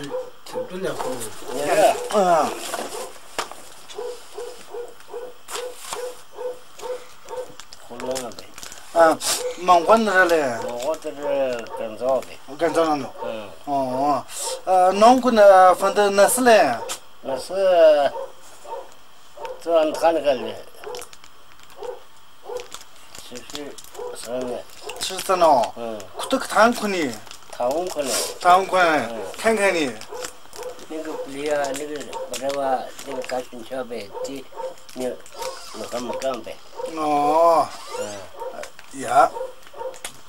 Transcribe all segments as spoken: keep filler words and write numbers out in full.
ཨ། ཨ། མོང་གོ་ནི་ར་ལེ། མོང་གོ་དེ་ར་གན་ཛོ་ལེ། གན་ཛོ་ནང་ནོ། ཨ། ཨོ། ཨ། ནོང་གོ་ནི་ཕན་དེ་ནི་སུ་ལེ། ནི་སུ་ཙོ་ཨན་ཁན་ག་ལེ། ཆི་ཧྲི་སན་ནི། ཆི་ཧྲི་སན་ནོ། ཨ། ཁུ་ཐུག་ཐང་ཁུ་ནི། ཐང་ཁུ་ནི། ཐང་ཁུ་ནི། ཨ། ཁན་ཁན་ནི། ནི་གི་པི་ལི་ཡ་ནི་གི་བ་ར་བ་ནི་གི་ཀ་ཤིན་ཆོ་བེ་ཏི་ནི་ནོ་ཀ་མ་ཀ་བེ། ཨོ། ཨ། ཡ།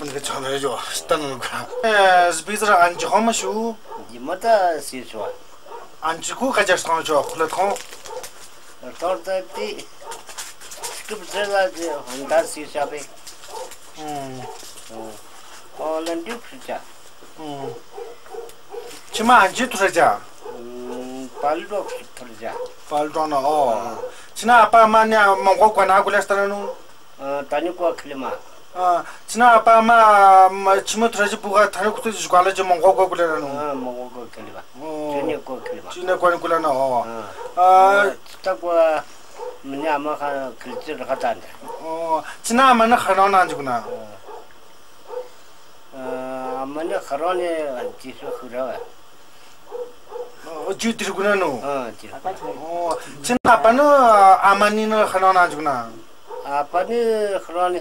ཨན་གི་ཆོ་ནི་ཇོ་སྟན་ནོ་ག། ཨེ། སྦི་ཙ་ར་ཨན་ཅི་ཧོ་མ་ཤུ། ཡི་མ་ད་སི་ཆོ། ཨན་ཅི་ཁུ་ཀ་ཅར་སྟོང་ཆོ་ཁུ་ལ་ཐོང་། ཐོར་ད་ཏི། སྐུབ་ཙེ་ལ་ཏི་ཧོན་ད་སི་ཤ་བེ། ཨུམ། ཨོ་ལན་ཏི་ཕུ་ཆ། ཨུམ། ཆི་མ་ཨན་ཅི་ཐུར་ཆ། ཨུམ། པལ་ཏོག་ཐུར་ཆ། པལ་ཏོག་ནོ། ཨོ། ཨ། ཆི་ན་ཨ་པ་མ་ནི་མོང་གོ་གོ་ན་གུ་ལེ་སྟན་ནོ། ཨ། ད་ནི་ཀོ་ཁི་ལི་མ། ཨ། ཆི་ན་ཨ་པ་མ་མ་ཆི་མོ་ཐུར་ཅི་བུ་ག་ཐ་ནི་ཁུ་ཏུ་ཇུ་ག་ལ་ཅི་མོང་གོ་གོ་གུ་ལེ་ར་ནོ། ཨ། མོང་གོ་གོ་ཁི་ལི་མ། ཨོ། ཅི་ནི་ཀོ་ཁི་ལི་མ། ཅི་ནི་ཀོ་ནི་གུ་ལེ་ནོ། ཨོ། ཨ། ཨ། ཅི་ད་ཀོ་མི་ནི་ཨ་མ་ཁ་ཁི་ལི་ཅི་ར་ཁ་ཏང་ཏེ། ཨོ། ཆི་ན་ཨ་མ་ནི་ཁ་རོ་ན་ཇུ་གུ་ན། ཨ། ཨ་མ་ནི་ཁ་རོ་ནི་ཅི་ཤོ་ཁུ་ར་བ། ཨོ། ཇུ་ཏི་རུ་གུ་ན་ནོ། ཨ། ཇུ་ཏི་རུ་གུ་ན། ཨོ། ཆི་ན་ཨ་པ་ནི་ཨ་མ་ནི་ནི་ཁ་རོ་ན་ཇུ་གུ་ན། ཨ་པ་ནི་ཁ་རོ་ནི།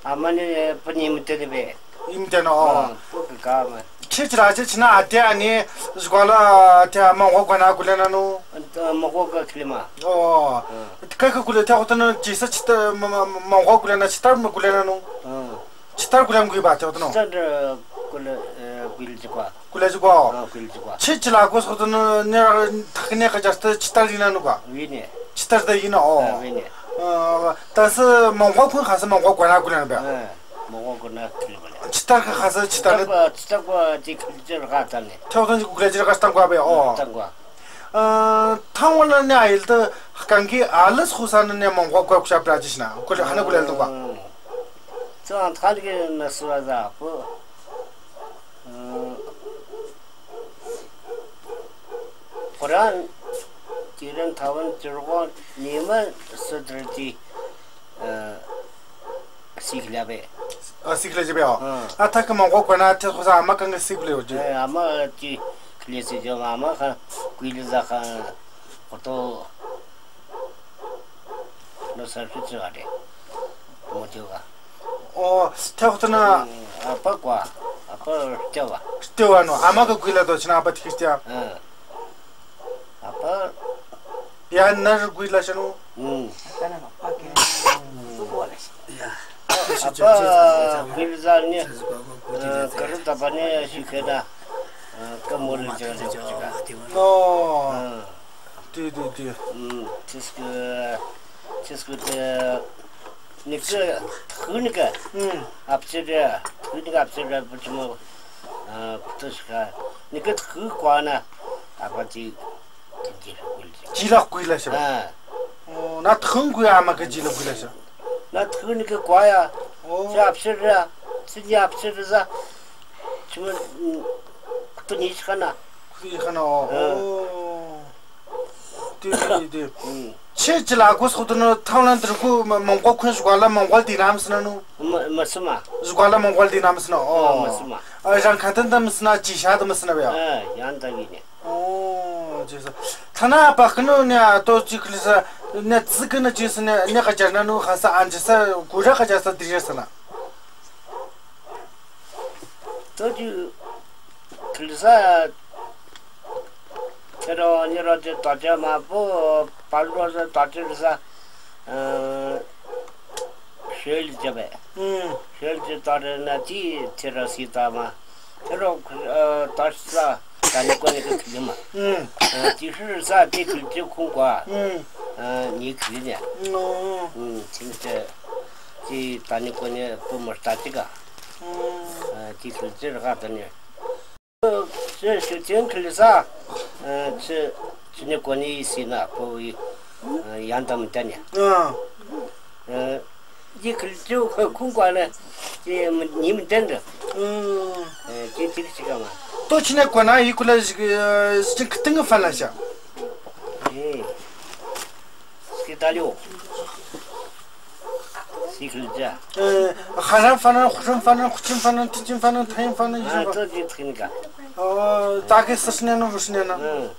ཨ་མ་ནི་པ་ནི་མི་ཏེ་ནི་བེ། ཡིན་ཏེ་ནོ། ཨོ། ཨ། པོ་གི་ག་མ། ཁྱེད་ཅི་ར་ཅི་ཆི་ན་ཨ་ཏེ་ཨ་ནི་ཟུག་ག་ལ་ཏེ་མོང་གོ་གོ་ན་གུ་ལེ་ན་ནོ། ཨ། མོང་གོ་གོ་ཁི་ལི་མ། ཨོ། ཨ། ཀ་ཀ་གུ་ལེ་ཏེ་ཧོ་ཏ་ནོ་ཇི་ས་ཅི་ཏ་མ་མ་མོང་གོ་གུ་ལེ་ན་ཅི་ཏ་མ་གུ་ལེ་ན་ནོ། ཨ། ཅི་ཏ་གུ་ལེ་མ་གུ་བ་ཏེ་ཧོ་ཏ་ནོ། ཅི་ཏ་གུ་ལེ་ཨ་གུ་ལེ་ཅི་གོ། གུ་ལེ་ཅི་གོ། ཨ། གུ་ལེ་ཅི་གོ། ཁྱེད་ཅི་ལ་གོ་སོ་ཏ་ནོ་ནི་ཐག་ནི་ཀ་ཅར་ཏ་ཅི་ཏ་ཡིན་ན་ནོ་ག། བི་ནི། ཅི་ཏ་ཏ་ཡིན་ནོ། ཨོ། ཨ། བི་ནི། ཨ། ད་སི་མོང་གོ་ཁུན་ཁ་སི་མོང་གོ་གོ་ན་གུ་ལེ་ན་བེ། ཨ། མོང་གོ་གོ་ན་ཁི་ལི་གུ་ལེ། ཅི་ཏ་ཁ་ཁ་སི་ཅི་ཏ་ནི། ཅི་ཏ་གོ་ཅི་ཁི་ལི་ཅི་ར་ཁ་ཏང་ནི། ཐོག་ཏང་ཅི་གུ་ལེ་ཅི་ར་ཁ་ཏང་གོ་བེ། ཨོ། ཏང་གོ། ཨ། ཐང་བ་ལ་ནི་ཨ་ཡིལ་ཏ་ཁང་གི་ཨ་ལི་སུ་ས་ནི་ནི་མོང་གོ་གོ་ཤ་པྲ་ཅི་ཤི་ན་གུ་ལེ་ཧ་ན་གུ་ལེ་ལ་ཏོ་ག། ཨ། ཙང་ཐ་ལི་གི་ན་སུ་ར་ཟ་པོ། ཨ། ཁོ་རང་དེ་རིང་ཐ་ཝན་ཅི་རོ་ནི་མ་སུ་དར་ཏི། ཨ། སི་ཁི་ལ་བེ། ཨ། སི་ཁི་ལ་ཅི་བེ་ཨོ། ཨ། ཨ་ཐ་ཁ་མོང་གོ་གོ་ན་ཏེ་ཁོ་ས་ཨ་མ་གང་གི་སི་ཁི་ལ་ཡོད་ཅི། ཨ། ཨ་མ་ཅི་ཁི་ལ་སི་ཅི་ཨ་མ་ཁ་གུ་ལི་ཟ་ཁ་ཁོ་ཏོ། ནོ་སར་ཕི་ཅི་བ་རེ། མོ་ཅི་བ། ཨོ། ཐེ་ཁོ་ཏ་ན། ཨ་པ་ཀོ། ཨ་པ་ལྟེ་བ། ལྟེ་བ་ནོ། ཨ་མ་གི་གུ་ལ་ཏོ་ཆི་ན་ཨ་པ་ཐིག་ཤི་ཏེ་ཡ། ཨ། ཨ་པ། ཡ་ནར་གུ་ལ་ཤ་ནོ། ཨུམ། ཨ་པ་གུ་ལ་ཟ་ནི། ཨ། ཀ་རུ་ཏ་པ་ནི་ཤི་ཁེ་ན། ཨ། ཀ་མོ་ལ་ཇ་ལ་ཅི་ག། ཨོ། ཨ། ཏེ་ཏེ་ཏེ། ཨུམ། ཅིས་ཀི་ཅིས་ཀི་ཏེ་ནི་ཀ་ཐུ་ནི་ཀ། ཨུམ། ཨབ་ཅི་ར་ཐུ་ནི་ཀ་ཨབ་ཅི་ར་བུ་ཅི་མོ། ཨ། ཁུ་ཏོ་ཤི་ཀ་ནི་ཀ་ཐུ་ཀོ་ན་ཨ་པ་ཅི་ཅི་ལ་ཀུ་ལ་ཤི། ཨ། ཨོ། ན་ཐུ་ཀུ་ཡ་ཨ་མ་ཀ་ཅི་ལ་ཀུ་ལ་ཤི། ན་ཐུ་ནི་ཀ་ཀོ་ཡ། ཨོ། ཅི་ཨབ་ཅི་ར་ཅི་ནི་ཨབ་ཅི་ར་ཟ། ཅི་མོ་ཁུ་ཏོ་ནི་ཤི་ཀ་ན། ཁུ་ཏོ་ཤི་ཀ་ན། ཨོ། ཨ། ཏེ་ཏེ་ཏེ། ཨུམ། ཁྱེད་ཅི་ལ་གོ་སོ་ཏོ་ནོ་ཐང་ལན་ཏེ་རུ་ཀོ་མོང་གོ་ཁོན་ཟུག་ག་ལ་མོང་གོ་ལ་ཏེ་ན་མི་སི་ན་ནོ། མ་མ་སི་མ། ཟུག་ག་ལ་མོང་གོ་ལ་ཏེ་ན་མི་སི་ན། ཨོ། མ་སི་མ། ཨ། རང་ཁ་ཏན་ཏ་མི་སི་ན་ཅི་ཤ་ཏ་མི་སི་ན་བེ་ཡ། ཨ། ཡང་ཏ་བི་ནི། ཨོ། ཅི་སི། ཐ་ན་པ་ཁ་ནོ་ནི་ཨ་ཏོ་ཅི་ཁི་ལི་སི་ནི་ཙི་ཀི་ནི་ཅི་སི་ནི་ནི་ཁ་ཅར་ན་ནོ་ཁ་སི་ཨན་ཅི་སི་གུ་ར་ཁ་ཅར་སི་ཏི་རེ་སི་ན། ཏོ་ཅི་ཁི་ལི་སི། ཁྱེད་རང་ཉེ་རང་ཅིག་ད་ཅི་མ་པོ་པ་ལོ་ཟེར་ད་ཅི་རི་ས། ཨ། ཤེལ་ཅི་བས། ཨུམ། ཤེལ་ཅི་ད་རེ་ན་ཅི་ཁྱེད་རང་སི་ད་མ། ཁྱེད་རང་ཨ་ད་ཤི་ས་ད་ནི་ཀོ་ནི་ཀི་ཁི་ལི་མ། ཨུམ། ཨ་ཅི་ཤི་རི་ས་ཅི་ཁི་ལི་ཅི་ཁུང་ཀོ། ཨུམ། ཨ་ནི་ཁི་ལི་ནི། ཨོ། ཨུམ། ཅི་ནི་ཅི་ཅི་ད་ནི་ཀོ་ནི་པུ་མ་ད་ཅི་ག། ཨུམ། ཨ་ཅི་ཁི་ལི་ཅི་རི་ག་ད་ནི། ཅི་ཞུ་ཅན་ཁི་ལི་ས། ཨ་ཅི་ཅི་ནི་ཀོ་ནི་ཡི་སི་ན་པོ་ཡི། ཨ་ཡང་ཏ་མི་ཏ་ནི། ཨ། ཨ་ཡི་ཁི་ལི་ཅི་ཁོ་ཁུང་ཀོ་ནི་ཅི་ཉི་མི་ཏན་ཏ། ཨ་ཅི་ཅི་ཅི་ག་མ། ཏོ་ཆི་ནེ་གོ་ན་ཡི་གུ་ལ་ཞིག་ཞིག་ཁི་ཏིང་གི་ཕན་ལ་ཤ། ཨེ། སྐྱིད་ད་ལིའོ། སི་ཁི་ལི་ཅ། ཨེ། ཧ་རམ་ཕན་ན་ཧུ་རམ་ཕན་ན་ཧུ་ཅིམ་ཕན་ན་ཏི་ཅིམ་ཕན་ན་ཐ་ཡིམ་ཕན་ན་ཡི་ཨ་ཞིག་ཏོ་ཅི་ཐིག་ནི་ཀ། ཨོ། ད་གི་སི་ཤི་ནེ་ནོ་བུ་ཤི་ནེ་ན། ཨང་།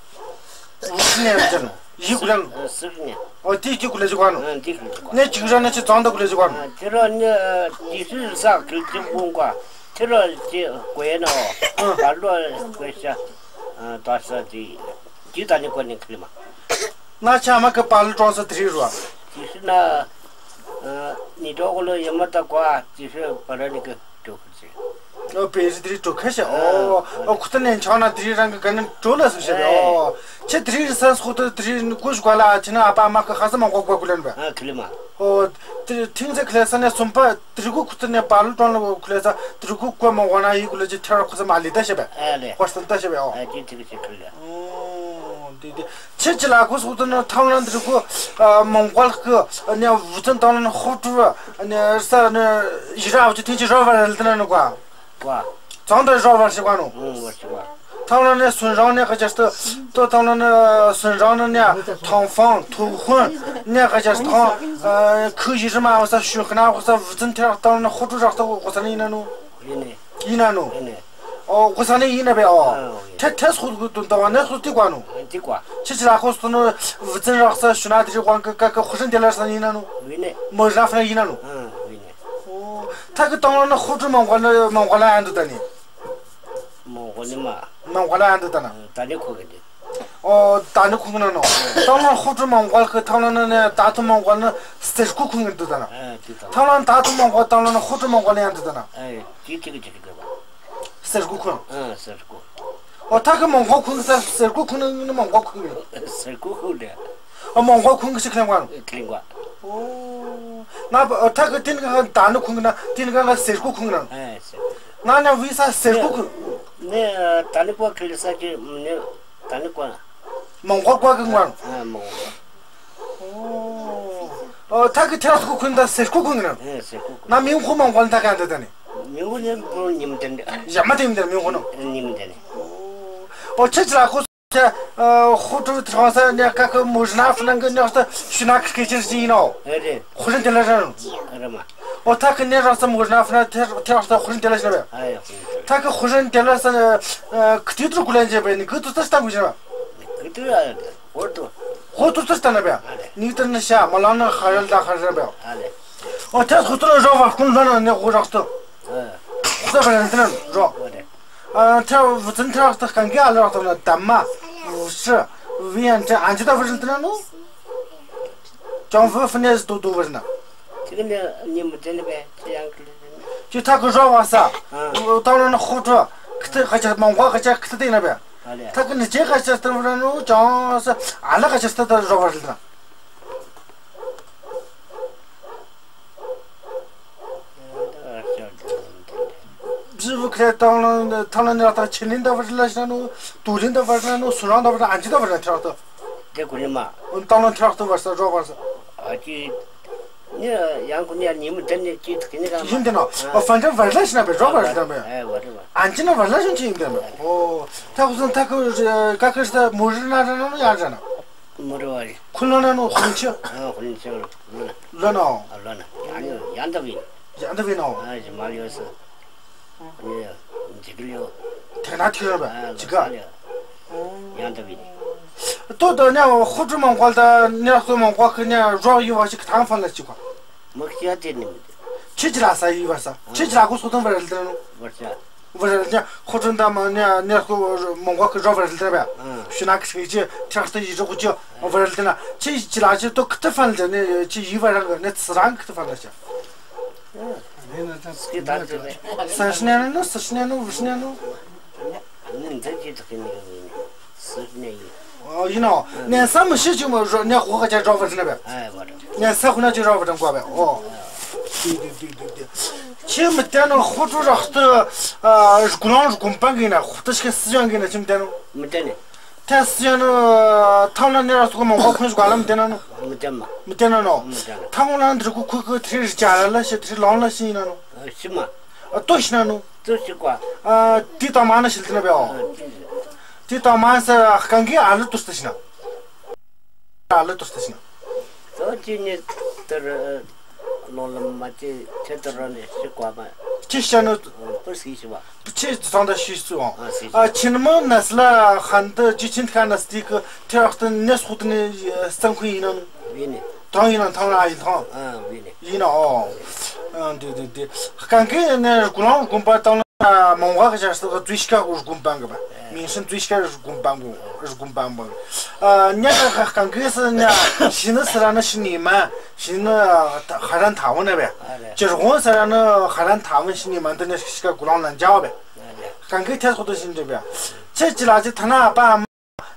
བུ་ཤི་ནེ་ན་ཅན་ནོ། ཡི་གུ་ལ་ནོ། ཨ། སི་ཤི་ནེ། ཨོ། ཏི་ཅི་གུ་ལ་ཞིག་གོ་ནོ། ཨ། ཏི་གུ་ལ་ཞིག་གོ། ནེ་ཅིག་ར་ནེ་ཅི་ཙང་ད་གུ་ལ་ཞིག་གོ་ནོ། ཨ། ཏི་རོ་ནེ་ཏི་སུ་ས་ཁིལ་ཅིག་བུང་གོ། ཏི་རོ་ཅི་གོ་ཡེ་ནོ། ཨ། བ་ལོ་གོ་ཤ། ཨ། ད་ས་ཏི་ཏི་ད་ནི་གོ་ནི་ཁིལ་མ། ན་ཆ་མ་གི་བ་ལོ་ཀྲོང་ས་ཏི་རི་རུ་བ། ཏི་སུ་ན། ཨ། ནི་ཏོ་གོ་ལོ་ཡ་མ་ད་གོ་ཏི་སུ་བ་ར་ནི་གི་ཏོ། ཨོ། པེ་རི་ཏི་རི་ཀྲོ་ཁེ་ཤ། ཨོ། ཨོ། ཁུ་ཏ་ནེ་ཆ་ན་ཏི་རི་རང་གི་ག་ནེ་ཀྲོ་ལ་སུ་ཤ་བེ། ཨོ། ཆེ་ཏི་རི་རི་སན་སུ་ཁུ་ཏ་ཏི་རི་ཀུ་ཤ་གོ་ལ་ཆེ་ན་ཨ་པ་ཨ་མ་ཁ་ཧ་ས་མང་གོ་གོ་གུ་ལེན་བེ། ཨ། ཁི་ལི་མ། ཨོ། ཏི་རི་ཐིང་ཚེ་ཁི་ལེ་ས་ནེ་སུམ་པ་ཏི་རི་ཀུ་ཁུ་ཏ་ནེ་བ་ལོ་ཀྲོང་ལ་ཁི་ལེ་ས་ཏི་རི་ཀུ་ཀོ་མང་གོ་ན་ཡི་གུ་ལ་ཅི་ཐེ་ར་ཁུ་ས་མ་ལི་ད་ཤ་བེ། ཨ་ལེ། ཧོ་སྟན་ད་ཤ་བེ། ཨོ། ཨ། ཏི་ཏི་རི་ཅི་ཁི་ལེ། ཨོ། ཏི་ཏི། ཆེ་ཅི་ལ་ཁུ་སུ་ཏ་ནེ་ཐང་ལ་ཏི་རི་ཀུ་ཨ་མོང་གོལ་ཁུ་ཨ་ནེ་བུ་ཙན་ཐང་ལ་ནེ་ཧོ་ཀྲུ་ཨ་ནེ་ས་ནེ་ཡི་ར་བ་ཅི་ཐིང་ཅི་རོ་བ་རལ་ཏེ་ན་ནོ་གོ། ཀོ། ཙང་ད་རོ་བར་ཤི་ཀོ་ནོ། ཨང་། བར་ཤི་ཀོ། ཐང་ལ་ནེ་སུན་རང་ནེ་ག་ཅར་སྟེ། ཏོ་ཐང་ལ་ནེ་སུན་རང་ནེ་ནེ་ཐང་ཧྥང་ཐུ་ཧུན་ནེ་ག་ཅར་སྟེ། ཨ། ཁུ་ཡི་རི་མ་བ་ས་ཤུ་ཁ་ན་བ་ས་བུ་ཙན་ཐེ་རག་ཐང་ལ་ནེ་ཧོ་ཀྲུ་རག་སྟེ་གོ་ས་ནི་ཡིན་ན་ནོ། ཡིན་ནི། ཡིན་ན་ནོ། ཡིན་ནི། ཨོ། གོ་ས་ནི་ཡིན་ན་བེ། ཨོ། ཨང་། ཐེ་ཐེ་སུ་གུ་དུ་ཏོ་བ་ནེ་སུ་ཏི་ཀོ་ནོ། ཏི་ཀོ། ཆི་ཅི་ར་ཁོ་སུ་ནོ་བུ་ཙན་རག་ས་ཤུ་ན་ཏི་རི་ཀོ་ཀ་ཀ་ཧུ་ཧྲན་ཏེ་ལ་ས་ནི་ཡིན་ན་ནོ། ཡིན་ནི། མོ་ར་ཧྥ་ན་ཡིན་ན་ནོ། ཨང་། ཡིན་ནི། ཨོ། ཐ་གི་ཐང་ལ་ནེ་ཧོ་ཀྲུ་མོང་གོལ་ནེ་མོང་གོལ་ལ་ཡང་དུ་ད་ནི། མོང་གོལ་ནི་མ། མོང་གོལ་ལ་ཡང་དུ་ད་ན། ཨ། ད་ནི་ཁོ་གི་དེ། ཨོ། ད་ནི་ཁོ་གི་ན་ནོ། ཐང་ལ་ཧོ་ཀྲུ་མོང་གོལ་གི་ཐང་ལ་ནེ་ད་ཐུ་མོང་གོལ་ནེ་སེར་ཀུ་ཁུང་ངི་དུ་ད་ན། ཨ། དུ་ད་ན། ཐང་ལ་ད་ཐུ་མོང་གོལ་ཐང་ལ་ནེ་ཧོ་ཀྲུ་མོང་གོལ་ལ་ཡང་དུ་ད་ན། ཨ། དེ་དེ་གི་དེ་གི་གི་བ། སེར་ཀུ་ཁུང་། ཨ། སེར་ཀུ། ཨོ། ཐ་གི་མོང་གོལ་ཁུང་གི་ས་སེར་ཀུ་ཁུང་ནི་མོང་གོལ་ཁུང་ངི། སེར་ཀུ་ཁུང་དེ། ཨ། མོང་གོལ་ཁུང་གི་ཅིག་ཁེ་ལེན་ཀོ་ནོ། ཁེ་ལེན་ཀོ། ཨོ། ང་ཨ་ཐ་གི་ཏིན་ག་ད་ནི་ཁུང་གི་ན་ཏིན་ག་ང་སེར་ཀུ་ཁུང་གི་ན། ཨ། སེར་ཀུ། ང་ནེ་བི་ས་སེར་ཀུ་ཁུང་། ནེ་ད་ནི་ཀོ་ཁེ་ལེ་ས་ཅི་ནེ་ད་ནི་ཀོ། མོང་གོལ་ཀོ་གི་ཀོ་ནོ། ཨ། མོང་གོལ། ཨོ། ཨོ། ཐ་གི་ཐེ་རག་ཀུ་ཁུང་ད་སེར་ཀུ་ཁུང་གི་ན། ཨ། སེར་ཀུ་ཁུང་། ན་མིང་ཁུ་མོང་གོལ་ད་ག་ཡང་དུ་ད་ནི། མིང་ཁུ་ནི་ཉིམ་ཏན་དེ། ཡ་མ་ཏན་དེ་མིང་ཁུ་ནོ། ཉིམ་ཏན་དེ། ཨོ། ཆེ་ཅི་ལ་ཁོ། ཨ། ཧོ་ཀྲུ་ཐང་ས་ནེ་ཀ་ཀ་མོ་ཤུ་ན་ཧྥ་ན་གི་ནེ་ཤུ་ན་ཁི་ཁེ་ཅི་ཅི་ཡིན་ནོ། ཨ་རེ། ཧུ་ཧྲན་ཏེ་ལ་ཤ་ནོ། ཨ་རེ་མ། ཨོ། ཐ་གི་ནེ་རག་ས་མོ་ཤུ་ན་ཧྥ་ན་ཐེ་ཐེ་རག་ས་ཧུ་ཧྲན་ཏེ་ལ་ཤ་ན་བེ། ཨ་ཡ། ཧུ་ཧྲན་ཏེ་ལ། ཐ་གི་ཧུ་ཧྲན་ཏེ་ལ་ས་ཁི་ཏི་ཏུ་གུ་ལེན་ཅེ་བེ་ནི་གི་ཏུ་ས་ཤ་ཏང་གུ་ཅེ་བེ། གི་ཏུ་ཨ་ཧོ་ཏུ། ཧོ་ཏུ་ས་ཤ་ཏང་ན་བེ། ཨ་རེ། ནི་ཏུ་ནི་ཤ་མ་ལང་ན་ཧ་རལ་ད་ཧ་རལ་བེ། ཨ་རེ། ཨོ། ཐེ་ཧོ་ཏུ་རོ་བ་ཁུང་ལོ་ན་ནེ་ཧོ་རག་སྟེ། ཨ། ཧོ་ཏུ་བ་ལེན་ཏེ་ན་རོ། ཨ་རེ། ཨ། ཐེ་བུ་ཙན་ཐེ་རག་སྟེ་གང་གི་ཨ་ལ་རག་སྟེ་ན་ད་མ་བུ་ཤི་བི་ཡན་ཏེ་ཨན་ཅི་ད་བ་རལ་ཏེ་ན་ནོ། ཅང་བུ་ཧྥུ་ནེ་ཟི་དུ་དུ་བ་རལ་ན། ཅི་གི་ནི་ཉི་མ་ཏེ་ནི་བེ་ཅི་ཡང་ཁི་ལི་ནི། ཅི་ཐ་གི་རོ་བ་ས། ཨ། ཏང་ལོ་ན་ཧོ་ཀྲུ་ཁི་ཏི་ག་ཅི་མོང་གོལ་ག་ཅི་ཁི་ཏི་ཏེ་ན་བེ། ཨ་ལེ། ཐ་གི་ནི་ཅི་ག་ཅི་སྟེ་བ་རལ་ནོ་ཅང་ས་ཨ་ལ་ག་ཅི་སྟེ་ད་རོ་བ་རལ་ན། ཇི་བུ་ཁ་ཐང་ལ་ཐང་ལ་ནེ་ཐང་ཆེ་ལིན་ད་བ་རལ་ཤ་ནོ། ཏུ་ལིན་ད་བ་རལ་ནོ། སུ་རང་ད་བ་རལ། ཨན་ཅི་ད་བ་རལ་ཐེ་རག་ཏུ། དེ་གུ་ནི་མ། ཐང་ལ་ཐེ་རག་ཏུ་བ་ས་རོ་བ་ས། ཨ་ཅི། ནི་ཡང་གུ་ནི་ཉི་མ་ཏེ་ནི་ཅི་ཐུག་ནི་ག་མ། ཡིན་ཏེ་ནོ། ཨ། ཨ་ཧྥན་ཏ་བ་རལ་ཤ་ན་བེ་རོ་བ་རལ་ཏེ་ན་བེ། ཨ་བ་རལ་བ། ཨན་ཅི་ན་བ་རལ་ཤ་ཅི་ཡིན་ཏེ་ན་བེ། ཨོ། ཐ་གུ་སུན་ཐ་གུ་ཀ་ཀ་ཤ་ད་མོ་རི་ན་ར་ན་ནོ་ཡང་ར་ན། མོ་རི་བ་རི། ཁུ་ལོ་ན་ནོ་ཧུན་ཆི། ཨ་ཧུན་ཆི། ལོ་ན། ལོ་ན། ཨ་ལོ་ན། ཡང་ཡང་ད་བིན། ཡང་ད་བིན་ནོ། ཨ་ཞི་མ་ལིའོ་སི། ཨ་ནི་འཇིགས་ལིའོ། ཐེ་ན་ཐིག་ར་བ། ཨ་ལོ་ཅི་ག། ཡང་ད་བིན། ཏོ་ཏོ་ནི་ཧོ་ཀྲུ་མོང་གོལ་ད་ནི་ཧོ་ཀྲུ་མོང་གོལ་གི་ནི་རོ་ཡི་བ་ཞིག་ཐང་ཧྥན་ལ་ཅི་ག། མ་ཁྱི་ཡ་ཏེ་ནི་མི་ཏེ། ཆི་ཅི་ར་ས་ཡི་བ་ས། ཆི་ཅི་ར་གོ་སོ་ཏང་བ་རལ་ཏེ་ནོ། བ་ས། བ་རལ་ཏེ་ན་ཧོ་ཀྲུ་ད་མ་ནི་ནི་ཧོ་མོང་གོལ་གི་རོ་བ་རལ་ཏེ་ན་བ། ཨ། ཤུ་ན་ཁི་ཅི་ཐེ་རག་སྟེ་ཡི་རོ་གོ་ཅི་བ་རལ་ཏེ་ན་ཆི་ཅི་ར་ཅི་ཏོ་ཁི་ཏི་ཧྥན་ལ་ཅི་ནི་ཅི་ཡི་བ་རལ་གི་ནི་ཚི་རང་ཁི་ཏི་ཧྥན་ལ་ཅི། སི་ཤི་ནེ་ནོ་སི་ཤི་ནེ་ནོ་བུ་ཤི་ནེ་ནོ། ཨ་ནི་འདི་ཅི་ཐག་ནི་སི་ཤི་ནེ་ཡིན། ཨོ་ཡིན་ནོ། ནེ་ས་མི་ཤེས་ཅིག་མོ་ནེ་ཧོ་ཁ་ཅན་རོ་བ་ཟིན་ན་བེ། ཨ་བ་ར། ནེ་ས་ཁོ་ན་ཅིག་རོ་བ་ཟིན་གོ་བེ། ཨོ། དུ་དུ་དུ་དུ། ཆི་མི་ཏེ་ནོ་ཧོ་ཀྲུ་རག་སྟེ། ཨ་རྒུ་ལོང་རྒུན་པང་གི་ན་ཧོ་ཏི་ཤི་སི་ཡང་གི་ན་ཆི་མི་ཏེ་ནོ། མི་ཏེ་ནི། ཏེ་སི་ཡང་ནོ་ཐང་ན་ནེ་རག་སྟེ་མོང་གོལ་ཁུན་ཞིག་ག་ལ་མི་ཏེ་ན་ནོ། མི་ཏེ་མ། མི་ཏེ་ན་ནོ། མི་ཏེ་ན། ཐང་ན་འདི་རུ་ཁུ་ཁུ་ཁུ་ཐི་རི་ཅ་ལ་ལ་ཤི་ཐི་རི་ལོང་ལ་ཤི་ཡིན་ན་ནོ། ཨ་ཤི་མ། ཨ་ཏོ་ཤི་ན་ནོ། ཏུ་ཞིག་གོ། ཨ། དེ་དང་མ་ནི་ཤིལ་ཏེ་ན་བེའོ། ཨ། དེ་ཞིག་དེ་དང་མ་ས་ཧ་གང་གི་ཨ་ལུ་ཏུ་སྟེ་ཤི་ན། ཨ་ལུ་ཏུ་སྟེ་ཤི་ན། ཏོ་ཅི་ནི་ཏར་ལོ་ལམ་མ་ཅི་ཆེ་ཏར་ནི་ཤི་གོ་མ། ཅི་ཤ་ནོ། ཨ། པུ་སི་ཤི་བ། ཅི་ཙང་ད་ཤི་སུ་ཨང་། ཨ། ཤི་སུ། ཨ། ཆེན་མོ་ནས་ལ་ཧན་ཏུ་ཅི་ཆེན་ཁ་ནས་ཏི་ཀི་ཐེ་རག་ཏུ་ནས་ཧུ་ཏུ་ནི་སང་ཁུ་ཡིན་ནམ། ཡིན་ནི། ཐང་ཡིན་ན་ཐང་ལ་ཡིན་ཐང་། ཨ། ཡིན་ནི། ཡིན་ནོ། ཨ། འདི་འདི་འདི། གང་གི་ནི་དགུ་ལོང་དགོན་པ་དང་ལ་མོང་ག་གི་ཞག་སྟག་ཛུས་ཀ་དགོན་པ་གི་བ། མིང་སྲིང་ཛུས་ཀ་དགོན་པ་གི་དགོན་པ་གི། ཨ། ཉ་ག་གང་གི་སི་ཉ་ཤི་ནི་སི་ར་ནི་ཤི་ནི་མ་ཤི་ནི་ཧ་རན་ཐ་བོ་ནི་བེ། ཅི་རོང་སི་ར་ནི་ཧ་རན་ཐ་བོ་ཤི་ནི་མ་འདི་ནི་ཤི་ཀ་དགུ་ལོང་ལ་འཇའ་བ་བེ། གང་གི་ཐེ་སོ་ཏུ་ཤི་ནི་བེ། ཅི་ཅི་ལ་ཅི་ཐ་ན་ཨ་པ།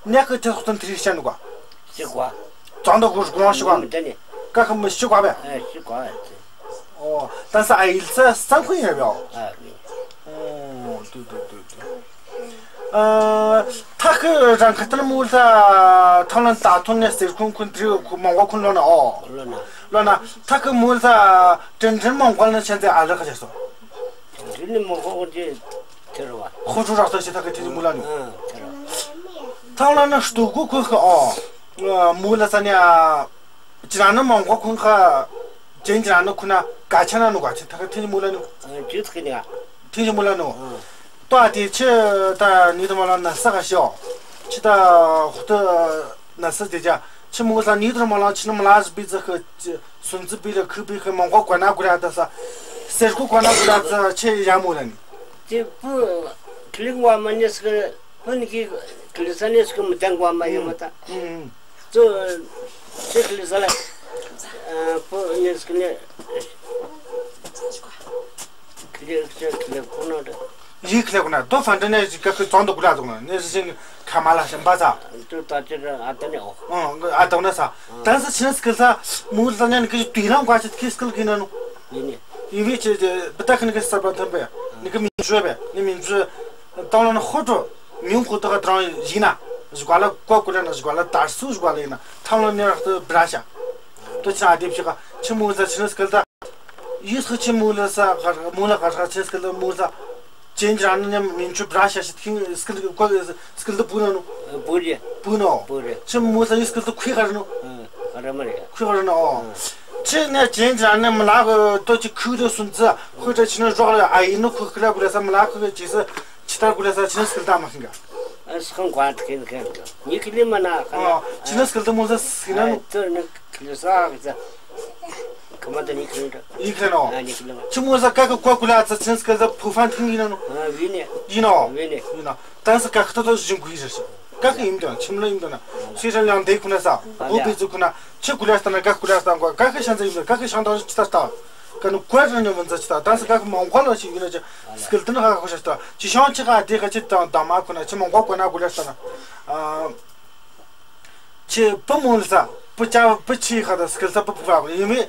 ཉ་གི་ཐེ་སོ་ཏུ་ཐི་རི་ཤ་ནི་གོ། ཤི་གོ། ཙང་ད་གོ་གོ་ཤི་གོ། མི་ཏེ་ནི། ཀ་ཁ་མི་ཤི་གོ་བེ། ཨ། ཤི་གོ། ཨོ། ད་ས་ཨ་ཡིལ་ས་སང་ཁུ་ཡིན་ར་བེའོ། ཨ། ཨོ། ཏུ་ཏུ་ཏུ་ཏུ། ཨ། ཐ་ཁི་རང་ཁ་ཏན་མུལ་ས་ཐང་ལན་ད་ཐོན་ནས་སེར་ཁུང་ཁུན་ཏྲི་ཁུ་མང་གོ་ཁུན་ལོ་ན་ཨོ། ལོ་ན། ལོ་ན། ཐ་ཁི་མུལ་ས་ཏྲིན་ཏྲིན་མང་གོ་ལ་ཆན་ཏེ་ཨ་ལ་ཁ་ཆ་སོ། ཏྲིན་ཏྲིན་མང་གོ་ཁུན་ཏྲི། ཐེ་རུ་བ། ཧོ་ཀྲུ་རག་ས་ཞིག་ཐ་ཁི་ཐེ་ནི་མུ་ལ་ནུ། ཨ། ཐེ་རུ་བ། ཐང་ལ་ནི་སྟུ་གུ་ཁུ་ཁ་ཨོ། ཨ། མུ་ལ་ས་ནི་ཨ། ཅི་ར་ནི་མང་གོ་ཁུན་ཁ། ཅན་ཅི་ར་ནི་ཁུ་ན་ག་ཆ་ན་ནུ་ག་ཆ་ཐ་ཁི་ཐེ་ནི་མུ་ལ་ནུ། ཨ། ཇུ་ཐ་ཁི་ནི་ཨ། ཐེ་ནི་མུ་ལ་ནུ། ཨ། ཏོ་ཨ་ཏི་ཆི་ད་ནི་ཏུ་མ་ལ་ན་ས་ག་ཤི་ཨོ། ཆི་ད་ཧུ་ཏུ་ན་ས་ཏེ་ཅ། ཆི་མུ་ལ་ནི་ཏུ་མ་ལ་ཆི་ནི་མ་ལ་ཟི་བི་ཛི་ཁ་ཆི་སུན་ཛི་བི་ལ་ཁུ་བི་ཁ་མང་གོ་གོ་ན་གུ་ར་ད་ས། སེར་ཁུ་གོ་ན་གུ་ར་ད་ས་ཆི་ཡ་མུ་ལ་ནི། ཅི་པུ་ཁི་ལིང་བ་མ་ཉེས་ཀི་པུ་ནི་ཀི་ཁི་ལི་ས་ཉེས་ཀི་མི་ཏང་བ་མ་ཡོད་མ་ད། ཨུམ། ཙོ་ཅི་ཁི་ལི་ས་ལ་པུ་ཉེས་ཀི་ནི་ཁི་ལི་ཁི་ལི་ཁོ་ན་ད། ཡི་ཁི་ལི་ཁོ་ན་དོ་ཧྥན་ཏྲ་ནེ་ཀ་ཁི་ཙོང་དུ་གུ་ལ་ཙོང་ན་ནེ་ཟི་ཞིང་ཁ་མ་ལ་ཤམ་པ་ས། ཏུ་ད་ཅི་ར་ཨ་ད་ནེ་ཨོ། ཨང་ཨ་ད་ན་ས། ད་ས་ཆི་ནེ་སྐལ་ས་མུ་ལ་ས་ཉན་ཀི་དུས་ལང་ཀ་ཆི་ཁི་སྐལ་ཀི་ན་ནུ། ཡིན་ནི། ཡིན་བི་ཆི་ཅི་བི་ད་ཁི་ནི་ཀི་ས་པ་ཐམ་པེ་ནི་ཀི་མིང་ཅུ་བེ་ནི་མིང་ཅུ་ཏང་ལ་ནི་ཧོ་ཀྲུ། མིང་ཁོ་ཏོ་ག་ཏང་ཡིན་ན། ཞུ་ག་ལ་ཀོ་ཀུ་ལ་ན་ཞུ་ག་ལ་དར་སུ་ཞུ་ག་ལ་ཡིན་ན་ཐང་ལ་ནི་རག་ཏུ་བི་ར་ཤ། ཏོ་ཆ་ཨ་དེ་བྱེད་ག་ཆི་མུ་ལ་ཆི་ནི་སྐལ་ད། ཡིས་ཁི་ཆི་མུ་ལ་ས་ག་མུ་ལ་ག་ཁ་ཆི་སྐལ་ད་མུ་ལ་ཅན་ཅི་ར་ནི་ནི་མིང་ཅུ་བི་ར་ཤ་ཤི་ཐིང་སྐལ་ཀོ་སྐལ་ད་བུ་ན་ནུ། བུ་རེ། བུ་ནོ། བུ་རེ། ཆི་མུ་ལ་ཡིས་སྐལ་ད་ཁུ་ག་ར་ནུ། ཨ་ར་མ་རེ། ཁུ་ག་ར་ནུ་ཨོ། ཆི་ནི་ཅན་ཅི་ར་ནི་མུ་ལ་གི་ཏོ་ཅི་ཁུ་རེ་སུན་ཙི་ཁུ་རེ་ཆི་ནི་རོག་རེ་ཨ་ཡིན་ནུ་ཁུ་ཁུ་ར་གུ་ར་ས་མུ་ལ་ཁུ་གི་ཅི་ས། ཆི་ཏ་གུ་ལ་ས་ཆི་ནི་སྐལ་ད་མ་ཁིན་ག། ཨ་སི་ཁང་ཀོ་ཨ་ཏི་ཁིན་ཁིན་ག། ཉི་ཁི་ལི་མ་ན་ཁ་ན། ཨ་ཆི་ནི་སྐལ་ད་མུ་ལ་ས་ཁིན་ན་ནུ། ཨ་ཏོ་ནི་ཁི་ལི་ས་ཁི་ས། ཁ་མ་ཏ་ཉི་ཁི་ལི་ད། ཉི་ཁི་ལི་ནོ། ཨ་ཉི་ཁི་ལི་མ། ཆི་མུ་ལ་ས་ཀ་ཀ་ཀོ་གུ་ལ་ས་ཆི་ནི་སྐལ་ད་ཕུ་ཧྥན་ཐིང་ཡིན་ན་ནུ། ཨ་བི་ནི། ཡིན་ནོ། བི་ནི། ཡིན་ནོ། ཏང་ས་ཀ་ཁི་ཏོ་ཏོ་ཞིང་གུ་ཡི་རེ་ཤི། ཀ་ཁི་ཡིན་དོ་ཆི་མུ་ལ་ཡིན་དོ་ན། སི་ར་ལང་དེ་ཁུ་ན་ས། ཨ་བོ་བི་ཙུ་ཁུ་ན། ཆི་གུ་ལ་ས་ན་ཀ་གུ་ལ་ས་ན་ཀ་ཁི་ཤང་ས་ཡིན་དོ་ཀ་ཁི་ཤང་ཏང་ཆི་ཏ་ཏ། ཀ་ནུ་ཀོ་ར་ནི་མན་ཙ་ཅི་ཏ་ཏང་ས་ཀ་ཁི་མང་ཀོ་ལ་ཞིག་ཡིན་ན་ཅི་སྐལ་ཏི་ནི་ཧ་ཧ་ཤ་ཏ་ཅི་ཤང་ཅི་ཧ་དེ་ཧ་ཅི་ཏང་ཏང་མ་ཁོ་ན་ཅི་མང་ཀོ་ཀོ་ན་གུ་ལ་ས་ན། ཨ་ཅི་པུ་མུ་ལ་ས་པུ་ཅ་པུ་ཅི་ཧ་ད་སྐལ་ས་པུ་པུ་ར་ཡིན་མི་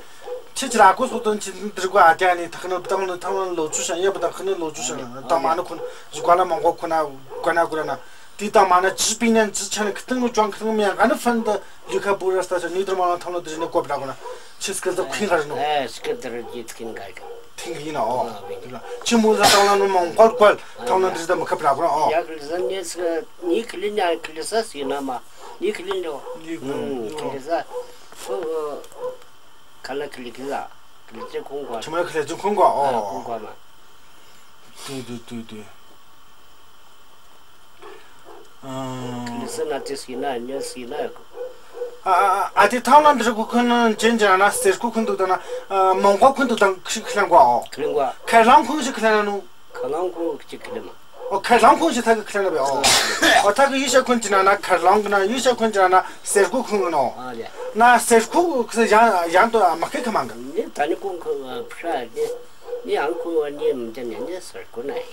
ཅི་ཅི་ར་ཀོ་སོ་ཏོན་ཅི་དྲི་གོ་ཨ་ཏི་ཨ་ནི་ཐག་ནི་ཏང་ནི་ཐང་ལོ་ཅུ་ཤ་ཡ་པུ་ཏ་ཁ་ནི་ལོ་ཅུ་ཤ་ཏང་མ་ནི་ཁོ་ན་ཞུ་ག་ལ་མང་ཀོ་ཁོ་ན་གོ་ན་གུ་ལ་ན། དེ་ལྟ་མ་ན་ཅི་པི་ནན་ཅི་ཆ་ནི་ཁི་ཏང་ཅོང་ཁི་ཏང་མི་ཡང་ག་ནི་ཧྥན་ཏ་ལུ་ཁ་བུ་ར་སྟ་ཆ་ནི་དུར་མ་ལ་ཐང་ལ་དུར་ནི་ཀོ་བི་ར་གོ་ན་ཆི་སྐལ་ཏ་ཁིན་ག་ར་ནོ། ཨ་སྐལ་ཏ་ར་ཇི་ཐ་ཁིན་ག་ར་ཐིང་གི་ན་ཨོ། ཨ་བི་ནི། ཆི་མུ་ལ་ཐང་ལ་ནོ་མང་ཀོལ་ཀོལ་ཐང་ལ་དུར་ཏ་མི་ཁ་བི་ར་གོ་ན་ཨོ། ཡ་ཁི་ལི་ས་ནི་སི་ནི་ཁི་ལི་ནི་ཁི་ལི་ས་སི་ན་མ་ནི་ཁི་ལི་ནོ། ནི་ཁི་ལི་ས་ཁོ་ཁ་ལ་ཁི་ལི་ཁི་ལ་ཁི་ལི་ཅི་ཁོང་གོ། ཆི་མུ་ལ་ཁི་ལི་ཅི་ཁོང་གོ་ཨོ། ཁོང་གོ་མ། དུ་དུ་དུ་དུ། ཨ། ལི་སི་ན་ཅི་སི་ན་ཉ་སི་ན་ཡོད་གོ། ཨ་ཨ་ཨ་དེ་ཐང་ལ་འདི་རུ་ཁུ་ཁུན་ཅན་ཅ་ན་སེར་ཁུ་ཁུན་དུ་དང་ན་མོང་གོ་ཁུན་དུ་དང་ཤི་ཁི་ལན་གོ་ཨོ། ཁི་ལན་གོ། ཁ་ལང་ཁུན་ཤི་ཁི་ལན་ན་ནུ། ཁ་ལང་ཁུན་ཤི་ཁི་ལན་མ། ཨོ་ཁ་ལང་ཁུན་ཤི་ཐ་གི་ཁི་ལན་ན་བེ་ཨོ། ཨོ་ཐ་གི་ཡི་ཤ་ཁུན་ཅི་ན་ན་ཁ་ལང་གི་ན་ཡི་ཤ་ཁུན་ཅི་ན་ན་སེར་ཁུ་ཁུན་གི་ནོ། ཨ་ལེ། ན་སེར་ཁུ་ཁུ་ཡང་ཡང་དུ་མ་ཁེ་ཁ་མང་གི། ནི་ད་ནི་ཁུན་ཁུ་ཕྲ་ནི་ནི་ཡང་ཁུན་བ་ནི་མི་དེ་ནི་ནི་སེར་ཁུ་ན་ཡི།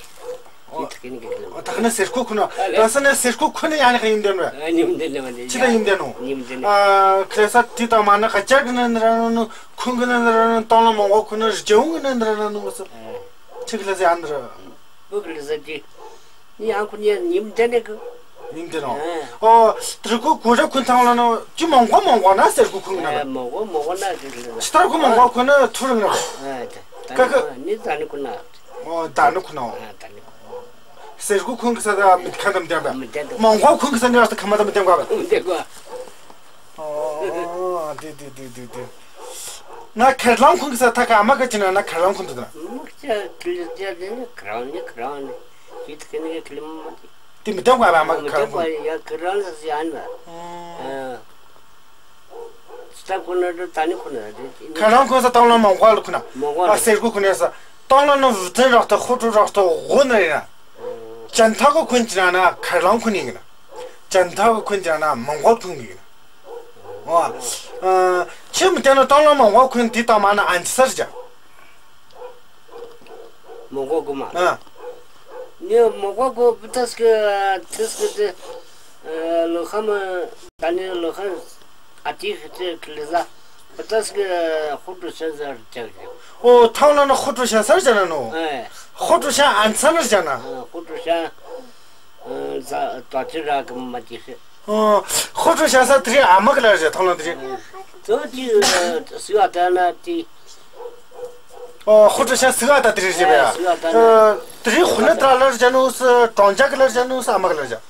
ཨོ། ཨོ་ཐ་ཁི་ནི་ཁི་ལན་མ། ཨོ་ཐ་ཁི་ནི་སེར་ཁུ་ཁུ་ན། ཨ་ལེ། ད་ས་ནི་སེར་ཁུ་ཁུ་ནི་ཡང་ནི་ཁ་ཡིན་དེ་ནོ། ཨ་ནི་མི་དེ་ནི་མ་ནི། ཅི་ད་ཡིན་དེ་ནོ། ནི་མི་དེ་ནི། ཨ་ཁ་ལས་ས་དེ་དང་མ་ན་ཁ་ཅག་གི་ནི་ནི་ར་ནི་ཁུན་གི་ནི་ནི་ར་ནི་ཏང་ལ་མོང་གོ་ཁུ་ནི་རི་ཇེ་ཧུང་གི་ནི་ནི་ར་ནི་ནི་བ་སི། ཨ། ཅི་ཁ་ལས་ས་ཡང་ནི་ར། བུ་ཁ་ལས་ས་ཅི། ནི་ཡང་ཁུ་ནི་ཉིམ་དེ་ནི་གི། ཉིམ་དེ་ནོ། ཨ། ཨོ། དྲི་ཁུ་གུ་ར་ཁུན་ཐང་ལ་ནོ་ཅི་མོང་གོ་མོང་གོ་ན་སེར་ཁུ་ཁུན་ན། ཨ་མོང་གོ་མོང་གོ་ན་ཅི་ཁ་ལས་ས། ཅི་ལྟར་ཁུ་མོང་གོ་ཁུ་ནི་ཐུར་ནི། ཨ་ད་ད་ཀ་ཀ། ནི་ད་ནི་ཁུ་ན། ཨོ། ད་ནི་ཁོ་ན། ཨ། ད་ནི་ཁོ་ན། སེར་སྒོ་ཁུན་གི་ས་ད་མི་ཁ་ད་མི་བསྟན་པ། མི་བསྟན་པ། མོན་གྷོ་ཁུན་གི་ས་ནི་ཨ་ས་ཁ་མ་ད་མི་བསྟན་པ། མི་བསྟན་པ། ཨོ། དེ་དེ་དེ་དེ་དེ། ན་ཁ་རླངས་ཁུན་གི་ས་ཐག་ག་ཨ་མ་ག་ཅི་ན་ན་ཁ་རླངས་ཁུན་དུ་ད་ན། མི་ཁ་ཅི་ལི་ཅི་ལི་ནི་ཁ་རླངས་ནི་ཁ་རླངས་ནི། ཅི་ཐ་ཁ་ནི་ཁ་ལི་མ་མ་ཅི། དེ་མི་བསྟན་པ་ཨ་མ་ག་ཁ་རླངས་ཁུན། ཡ་ཁ་རླངས་ས་ཡ་ན། ཨོ། ཨ། ཅི་ད་ཁོ་ན་རུ་ད་ནི་ཁོ་ན་རུ། ཁ་རླངས་ཁོ་ས་ཏང་ལ་མོན་གྷོ་ལ་ཁོ་ན། མོན་གྷོ་ལ། ཨ། སེར་སྒོ་ཁོ་ན་ས། ཏང་ལ་ནི་ཝུ་ཙན་རག་ཏོ་ཧོ་ཀྲུ་རག་ཏོ་ཝུ་ན་རེ་ན། ཅན་ཐ་གི་ཁོན་ཅི་ན་ན་ཁ་རླངས་ཁོན་ཡིན་ན། ཅན་ཐ་གི་ཁོན་ཅི་ན་ན་མོན་གྷོ་ཁོན་ཡིན་ན། ཨོ། ཨ། ཁྱེད་མི་ཏེ་ན་ཏང་ལ་མོན་གྷོ་ཁོན་དེ་ཏང་མ་ན་ཨན་ཅི་སར་ཅ། མོན་གྷོ་གོ་མ། ཨ། ནི་མོན་གྷོ་གོ་བུ་ཏས་ཀི་ཏས་ཀི་ཏེ། ཨ། ལོ་ཁམ་ད་ནི་ལོ་ཁམ་ཨ་ཏི་ཁི་ཏི་ཁི་ལི་ཟ་བུ་ཏས་ཀི་ཧོ་ཀྲུ་ཤན་ཟ་རུ་ཅག་ཅག། ཨོ། ཐང་ལ་ན་ཧོ་ཀྲུ་ཤན་སར་ཅ་ན་ནོ། ཨེ། ཧོ་ཀྲུ་ཤན་ཨན་ཅི་ན་རུ་ཅ་ན། ཨ། ཧོ་ཀྲུ་ཤན། ཨ། ཟ་ཏོ་ཅི་ར་གི་མ་ཅི་ཤི། ཨོ། ཧོ་ཀྲུ་ཤན་ས་དེ་རི་ཨ་མ་གི་ལ་རེ་ཐང་ལ་དེ་རི། ཏོ་ཅི་སི་ག་ད་ན་ཏི། ཨོ། ཧོ་ཀྲུ་ཤན་སི་ག་ད་དེ་རི་རེ་བས། ཨ། སི་ག་ད་ན། ཨ། དེ་རི་ཧུ་ན་ཏྲ་ལ་རེ་ཅ་ནོ་སི་ཀྲོང་ཅ་གི་ལ་རེ་ཅ་ནོ་སི་ཨ་མ་གི་ལ་རེ་ཅ།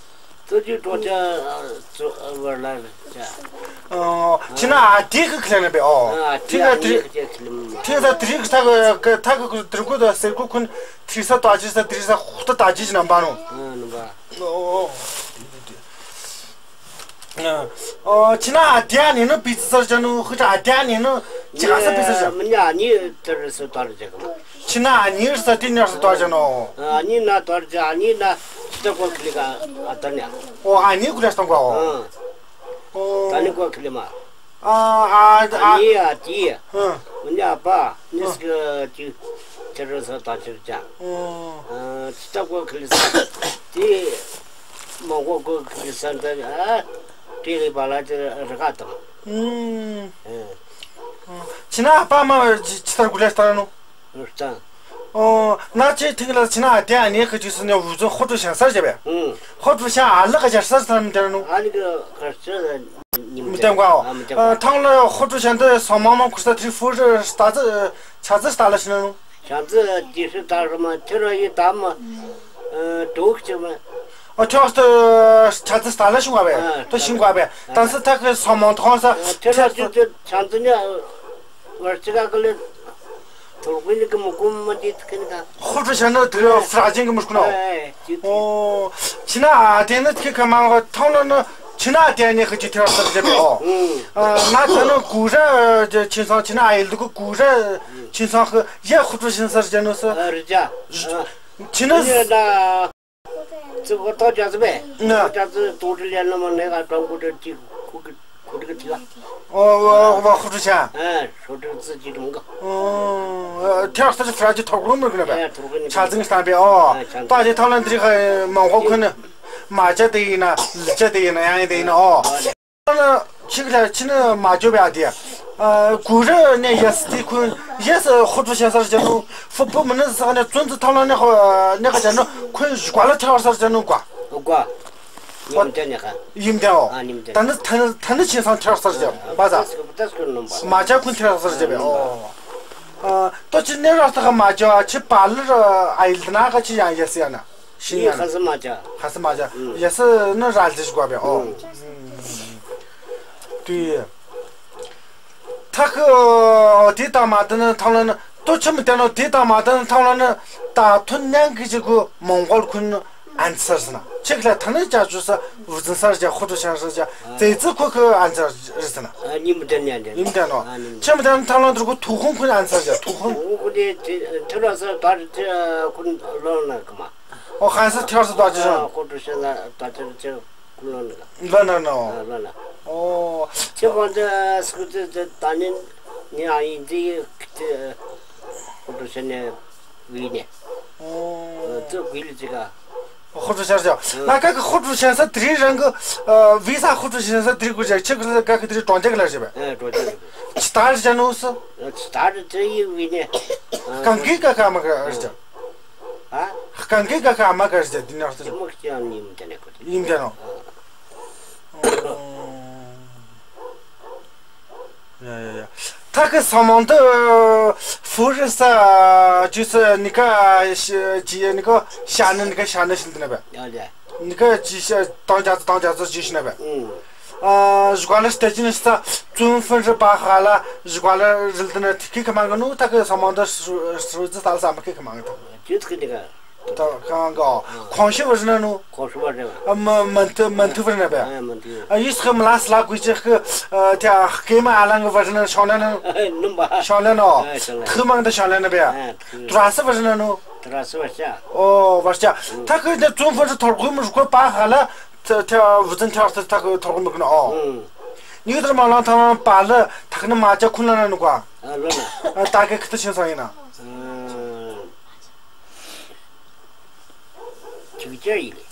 ཏོ་ཅི་ཀྲོང་ཅ་ཨ་ཙོ་ཨ་བར་ལ་རེ་ཅ། ཨོ། ཅི་ན་ཨ་ཏི་གི་ཁི་ལ་ན་བས། ཨོ། ཨ་ཏི་ཨ་ཏི་གི་ཁི་ལ་ན། ཏི་ས་དེ་རི་གི་ཐ་གི་ཐ་གི་དེ་རི་གོ་ད་སེར་གོ་ཁོན་དེ་རི་ས་ཏོ་ཅི་ས་དེ་རི་ས་ཧུ་ཏོ་ད་ཅི་ཅི་ན་བ་ནོ། ཨ་ནོ་བ། ཨོ། ཨོ། ཅི་ན་ཨ་ཏི་ཨ་ནི་ནོ་པི་ཙི་སར་ཅ་ནོ། ཧུ་ཏྲ་ཨ་ཏི་ཨ་ནི་ནོ་ཅི་ག་ས་པི་ཙི་སར་ཅ། མི་ཉ་ཨ་ནི་ཏི་རི་ས་ཏོ་རི་ཅ་ག་མ། ཅི་ན་ཨ་ནི་རི་ས་ཏི་ནི་རི་ས་ཏོ་རི་ཅ་ནོ། ཨ་ནི་ན་ཏོ་རི་ཅ། ཨ་ནི་ན་ཅི་ཏ་གོ་ཁི་ལི་ག་ཨ་ཏ་ནི། ཨོ། ཨ་ནི་གུ་ར་སྟོང་གོ། ཨ། ཨོ། ཏ་ནི་གོ་ཁི་ལི་མ། ཨ་ཨ་ཨ་ཨ་ནི་ཨ་ཏི། ཨ། མི་ཉ་ཨ་པ་ནི་སྐ་ཅི་ཏི་རི་ས་ཏོ་ཅི་རི་ཅ། ཨོ། ཨ་ཅི་ཏ་གོ་ཁི་ལི་ས་ཏི། མོན་གྷོ་གོ་ཁི་ལི་ས་ཏ་ཨ་ཏི་ལི་བ་ལ་ཏི་རི་ག་ཏང་། ཨུམ། ཨ། ཅི་ན་ཨ་པ་མ་ཅི་ཅི་ལྟར་གུ་ལས་ལྟར་ནོ། ཨོ། ན་ཅི་ཐིང་ལ་ཅི་ན་ཨ་ཏི་ཨ་ནི་ཁ་ཅི་སུ་ནི་ཝུ་ཙོ་ཧོ་ཀྲུ་ཤན་སར་ཅ་བས། ཨུམ། ཧོ་ཀྲུ་ཤན་ཨ་ལག་ག་ཇར་སར་སར་མི་ཏེ་ནོ། ཨ་ནི་ག་ག་ཅི་མི་ཏེ་གོ། ཨ་མི་ཏེ་གོ། ཨ་ཐང་ལ་ཧོ་ཀྲུ་ཤན་ཏེ་སོ་མ་མ་ཁུར་ས་ཐི་ཧྥུ་རི་ཏ་ཙི་ཆ་ཙི་ཏ་ལ་ཤི་ན་ནོ། ཆ་ཙི་ཏི་ཤི་ཏ་ར་མ་ཐི་ར་ཡི་ཏ་མ། ཨ་ཏོག་ཅི་མ། ཨ་ཏོག་ཏི་ཆ་ཙི་ཏ་ལ་ཤི་གོ་བས། ཨ་ཏོ་ཤི་གོ་བས། ཏ་སི་ཐ་ཁི་སོ་མ་ཐོང་ས་ཐི་ར་ཅི་ཏི་ཆ་ཙི་ཉ། ཝར་ཅི་ག་ག་ལེ། ཐོར་གུ་ནི་གི་མུ་ཀུ་མ་ཏི་ཁི་ནི་ག། ཧོ་ཀྲུ་ཤན་ནི་ཏི་ཕྲ་ཅན་གི་མུ་ཀུ་ནོ། ཨེ་ཨེ་ཅི་ཏི། ཨོ། ཅི་ན་ཨ་ཏེ་ནི་ཁི་ཁ་མ་ཐང་ལ་ནི་ཅི་ན་ཨ་ཏེ་ནི་ཁི་ཅི་ཐེ་བ་སར་ཅ་བས། ཨོ། ཨ་ང་ཏ་ནི་གུ་ར་ཅི་ཆིན་སང་ཅི་ན་ཨ་ཡིལ་དུ་གུ་གུ་ར་ཅི་ཆིན་སང་ཁི་ཡ་ཧོ་ཀྲུ་ཤན་སར་ཅ་ནོ་སི། ཨ་རི་ཅ། ཅི་ན། ཨ་ནི་ན། ཙི་གོ་ཏོ་ཅ་ཙི་བས། ན། ཏོ་ཅ་ཙི་ཏོ་ཏི་ལེ་ན་མ་ནེ་ག་ཏོང་གོ་ཏེ་ཅི་ཁུ་གི་ཁུ་གི་ཅི་ལ། ཨོ་ཨོ་ཨོ་ཧོ་ཀྲུ་ཤན། ཨ་ཧོ་ཀྲུ་ཙི་ཅི་ཏུང་ག། ཨོ་ཐེ་ཨ་སི་ཕྲ་ཅི་ཐོག་རུ་མི་གི་ན་བས། ཨ་ཐོག་རུ་ནི་ཆ་ཙིང་སྟན་བས། ཨོ། ཨ་ཆ་ཙིང་། ཏ་ཅི་ཐང་ལ་འདི་རི་ཁ་མོན་གྷོ་ཁུན་ནི་མ་ཅ་དེ་ཡིན་ན་ལི་ཅ་དེ་ཡིན་ན་ཡང་ཡིན་དེ་ཡིན་ན། ཨོ། ཨོ་ལེ། ཅིག་ལ་ཅི་ནི་མ་ཅོ་བས་ཨ་དེ། ཨ་གུ་ར་ནས་ཡས་ཏི་ཁུན་ཡས་ཧོ་ཀྲུ་ཤན་སར་ཅ་ནོ། ཧྥུ་པུ་མི་ནི་ས་ནས་ཙུན་ཙི་ཐང་ལ་ནས་ཁོ་ནས་ཁ་ཅ་ནོ་ཁུན་ཞུ་ག་ལ་ཐེ་བ་སར་ཅ་ནོ་ག། ག། ཡིན་ཏེ་ནས་ཁ། ཡིན་ཏེ་ཨོ། ཨ་ཡིན་ཏེ། ཏ་ནི་ཏ་ནི་ཏ་ནི་ཆིན་སང་ཐེ་བ་སར་ཅ་བ་ས། ཏ་སྐུ་ཏ་སྐུ་ནོམ་པ། མ་ཅ་ཁུན་ཐེ་བ་སར་ཅ་བས། ཨོ། ཨ་ཏོ་ཅི་ནས་ར་ས་ཁ་མ་ཅ་ཅི་པ་ལི་ར་ཨ་ཡིལ་ན་ག་ཅི་ཡང་ཡས་ཡ་ན། ཤིང་ཡ་ན། ཧ་སི་མ་ཅ། ཧ་སི་མ་ཅ། ཨུ། ཡས་ནི་ར་ལི་ཞིག་གོ་བས། ཨོ། ཨུ། དུ་ཡི། ཐ་ཁི་ཨོ་དེ་ཏ་མ་ཏ་ནི་ཐང་ལ་ནི་ཏོ་ཆི་མི་ཏ་ནོ། དེ་ཏ་མ་ཏ་ནི་ཐང་ལ་ནི་ཏ་ཐུན་ནང་གི་ཅིག་གུ་མོན་གྷོ་ཁུན་ཨན་ཅི་སར་ཟེར་ན། ཅིག་ལ་ཐ་ནི་ཅ་ཅུ་ས་ཝུ་ཙིན་སར་ཅ་ཧོ་ཀྲུ་ཤན་སར་ཅ་ཙེ་ཙི་ཁོ་ཁི་ཨན་ཅི་སར་ཟེར་ན། ཨ་ཉིམ་ཏ་ནི་ཨན་ཏ་ནི། ཉིམ་ཏ་ནོ། ཨ་ཉིམ་ཏ་ནི། ཆི་མི་ཏ་ནི་ཐང་ལ་ནི་ཁོ་ཐུ་ཧོང་ཁུན་ཨན་ཅི་སར་ཅ། ཐུ་ཧོང་། ཐུ་ཧོང་ཁུན་དེ་ཐེ་ར་ས་ཏ་ཅི་ཁུན་ལོ་ན་གི་མ། ཨོ་ཧན་སི་ཐེ་བ་སར་ཏ་ཅི་ཤོ། ཨ་ཧོ་ཀྲུ་ཤན་ལ་ཏ་ཅི་ཅི་ཁུ་ལོ་ནི་ག། ལོ་ན་ནོ། ཨ་ལོ་ན། ཨོ། ཅི་གོ་ཏེ་སྐུ་ཏེ་ཏ་ནི་ནི་ཨ་ཡིན་ཏེ་ཧོ་ཀྲུ་ཤན་ནས་བི་ནས། ཨོ། ཏེ་བི་ལི་ཅི་ག། ཧོ་ཀྲུ་ཤན་ཅ། ཨ་ང་ག་གི་ཧོ་ཀྲུ་ཤན་ས་དེ་རི་རང་གི་ཨ་བི་ས་ཧོ་ཀྲུ་ཤན་ས་དེ་རི་གུ་ཅ་ཅི་ག་ག་གི་དེ་རི་ཀྲོང་ཅ་གི་ལ་ཅི་བས། ཨ་ཀྲོང་ཅ་གི། ཅི་ཏ་རི་ཅ་ནོ་སི། ཨ་ཅི་ཏ་རི་ཅི་ཡི་བི་ནས། ཨ་གང་གི་ག་ག་མ་ག་རི་ཅ། ཨ། གང་གི་ག་ག་མ་ག་རི་ཅ་དེ་ནས་ཏེ་མོ་ཅི་ཡང་ཉིམ་ཏ་ནི་ཁོ་ཏེ། ཉིམ་ཏ་ནོ། ཡ་ཡ་ཡ། ཐག་གི་ས་མང་དུ་ཕུར་ས་ཇུས་ནི་ཀ་ཇི་ནི་ཀ་ཤ་ནི་ནི་ཀ་ཤ་ནི་ཤིན་ཏུ་ན་བེ། ཡ་ལེ། ནི་ཀ་ཇི་ཤ་ཏང་ཇ་ཙོ་ཏང་ཇ་ཙོ་ཇི་ཤིན་ན་བེ། ཨུམ། ཨ་ཞུ་ག་ལ་སྟེ་ཇི་ནི་ས་ཙུན་ཕུན་རི་པ་ཧ་ལ་ཞུ་ག་ལ་རིལ་དི་ན་ཐི་ཁི་ཁ་མང་གི་ནུ། ཐག་གི་ས་མང་དུ་སུ་ཙི་ས་ལ་ས་མ་ཁི་ཁ་མང་གི་ཐག་ཇུས་ཁི་ནི་ཀ། ད་ཁང་གོ། ཁོང་ཤི་བ་རི་ན་ནུ། ཁོང་ཤི་བ་རི་ན། ཨ་མ་མན་ཐུ་མན་ཐུ་བ་རི་ན་བེ། ཨ་མན་ཐུ། ཨ་ཡིས་ཁི་མ་ལ་སི་ལ་གུས་ཅི་ཁི་ཨ་ཐ་ཁེ་མ་ཨ་ལང་གི་བ་རི་ན་ཤོང་ལེ་ན། ནུ་བ། ཤོང་ལེ་ནོ། ཨ་ཤོང་ལེ། ཐུ་མང་དུ་ཤོང་ལེ་ན་བེ། ཨ་ཐུ། ཏུ་ར་སི་བ་རི་ན་ནུ། ཏུ་ར་སི་བ་ཤ། ཨོ་བ་ཤ། ཐག་གི་ནི་ཙུན་ཕུན་རི་ཐོར་གུ་མི་རུ་ཁོ་པ་ཧ་ལ་ཐ་ཐ་བུ་ཙན་ཐ་ཐ་ཐག་གི་ཐོར་གུ་མི་ཀུན་ཨོ། ཨུམ། ནི་ཡུ་ཏར་མ་ལང་ཐ་མ་པ་ལ་ཐག་ནི་མ་ཅ་ཁུན་ལ་ན་ནུ་ཀ། ཨ་ལོ་ན། ཨ་ད་གི་ཁི་ཏུ་ཆེན་ས་ཡིན་ན། ཨ། ཅིག་ཅར་ཡིན་ལེ།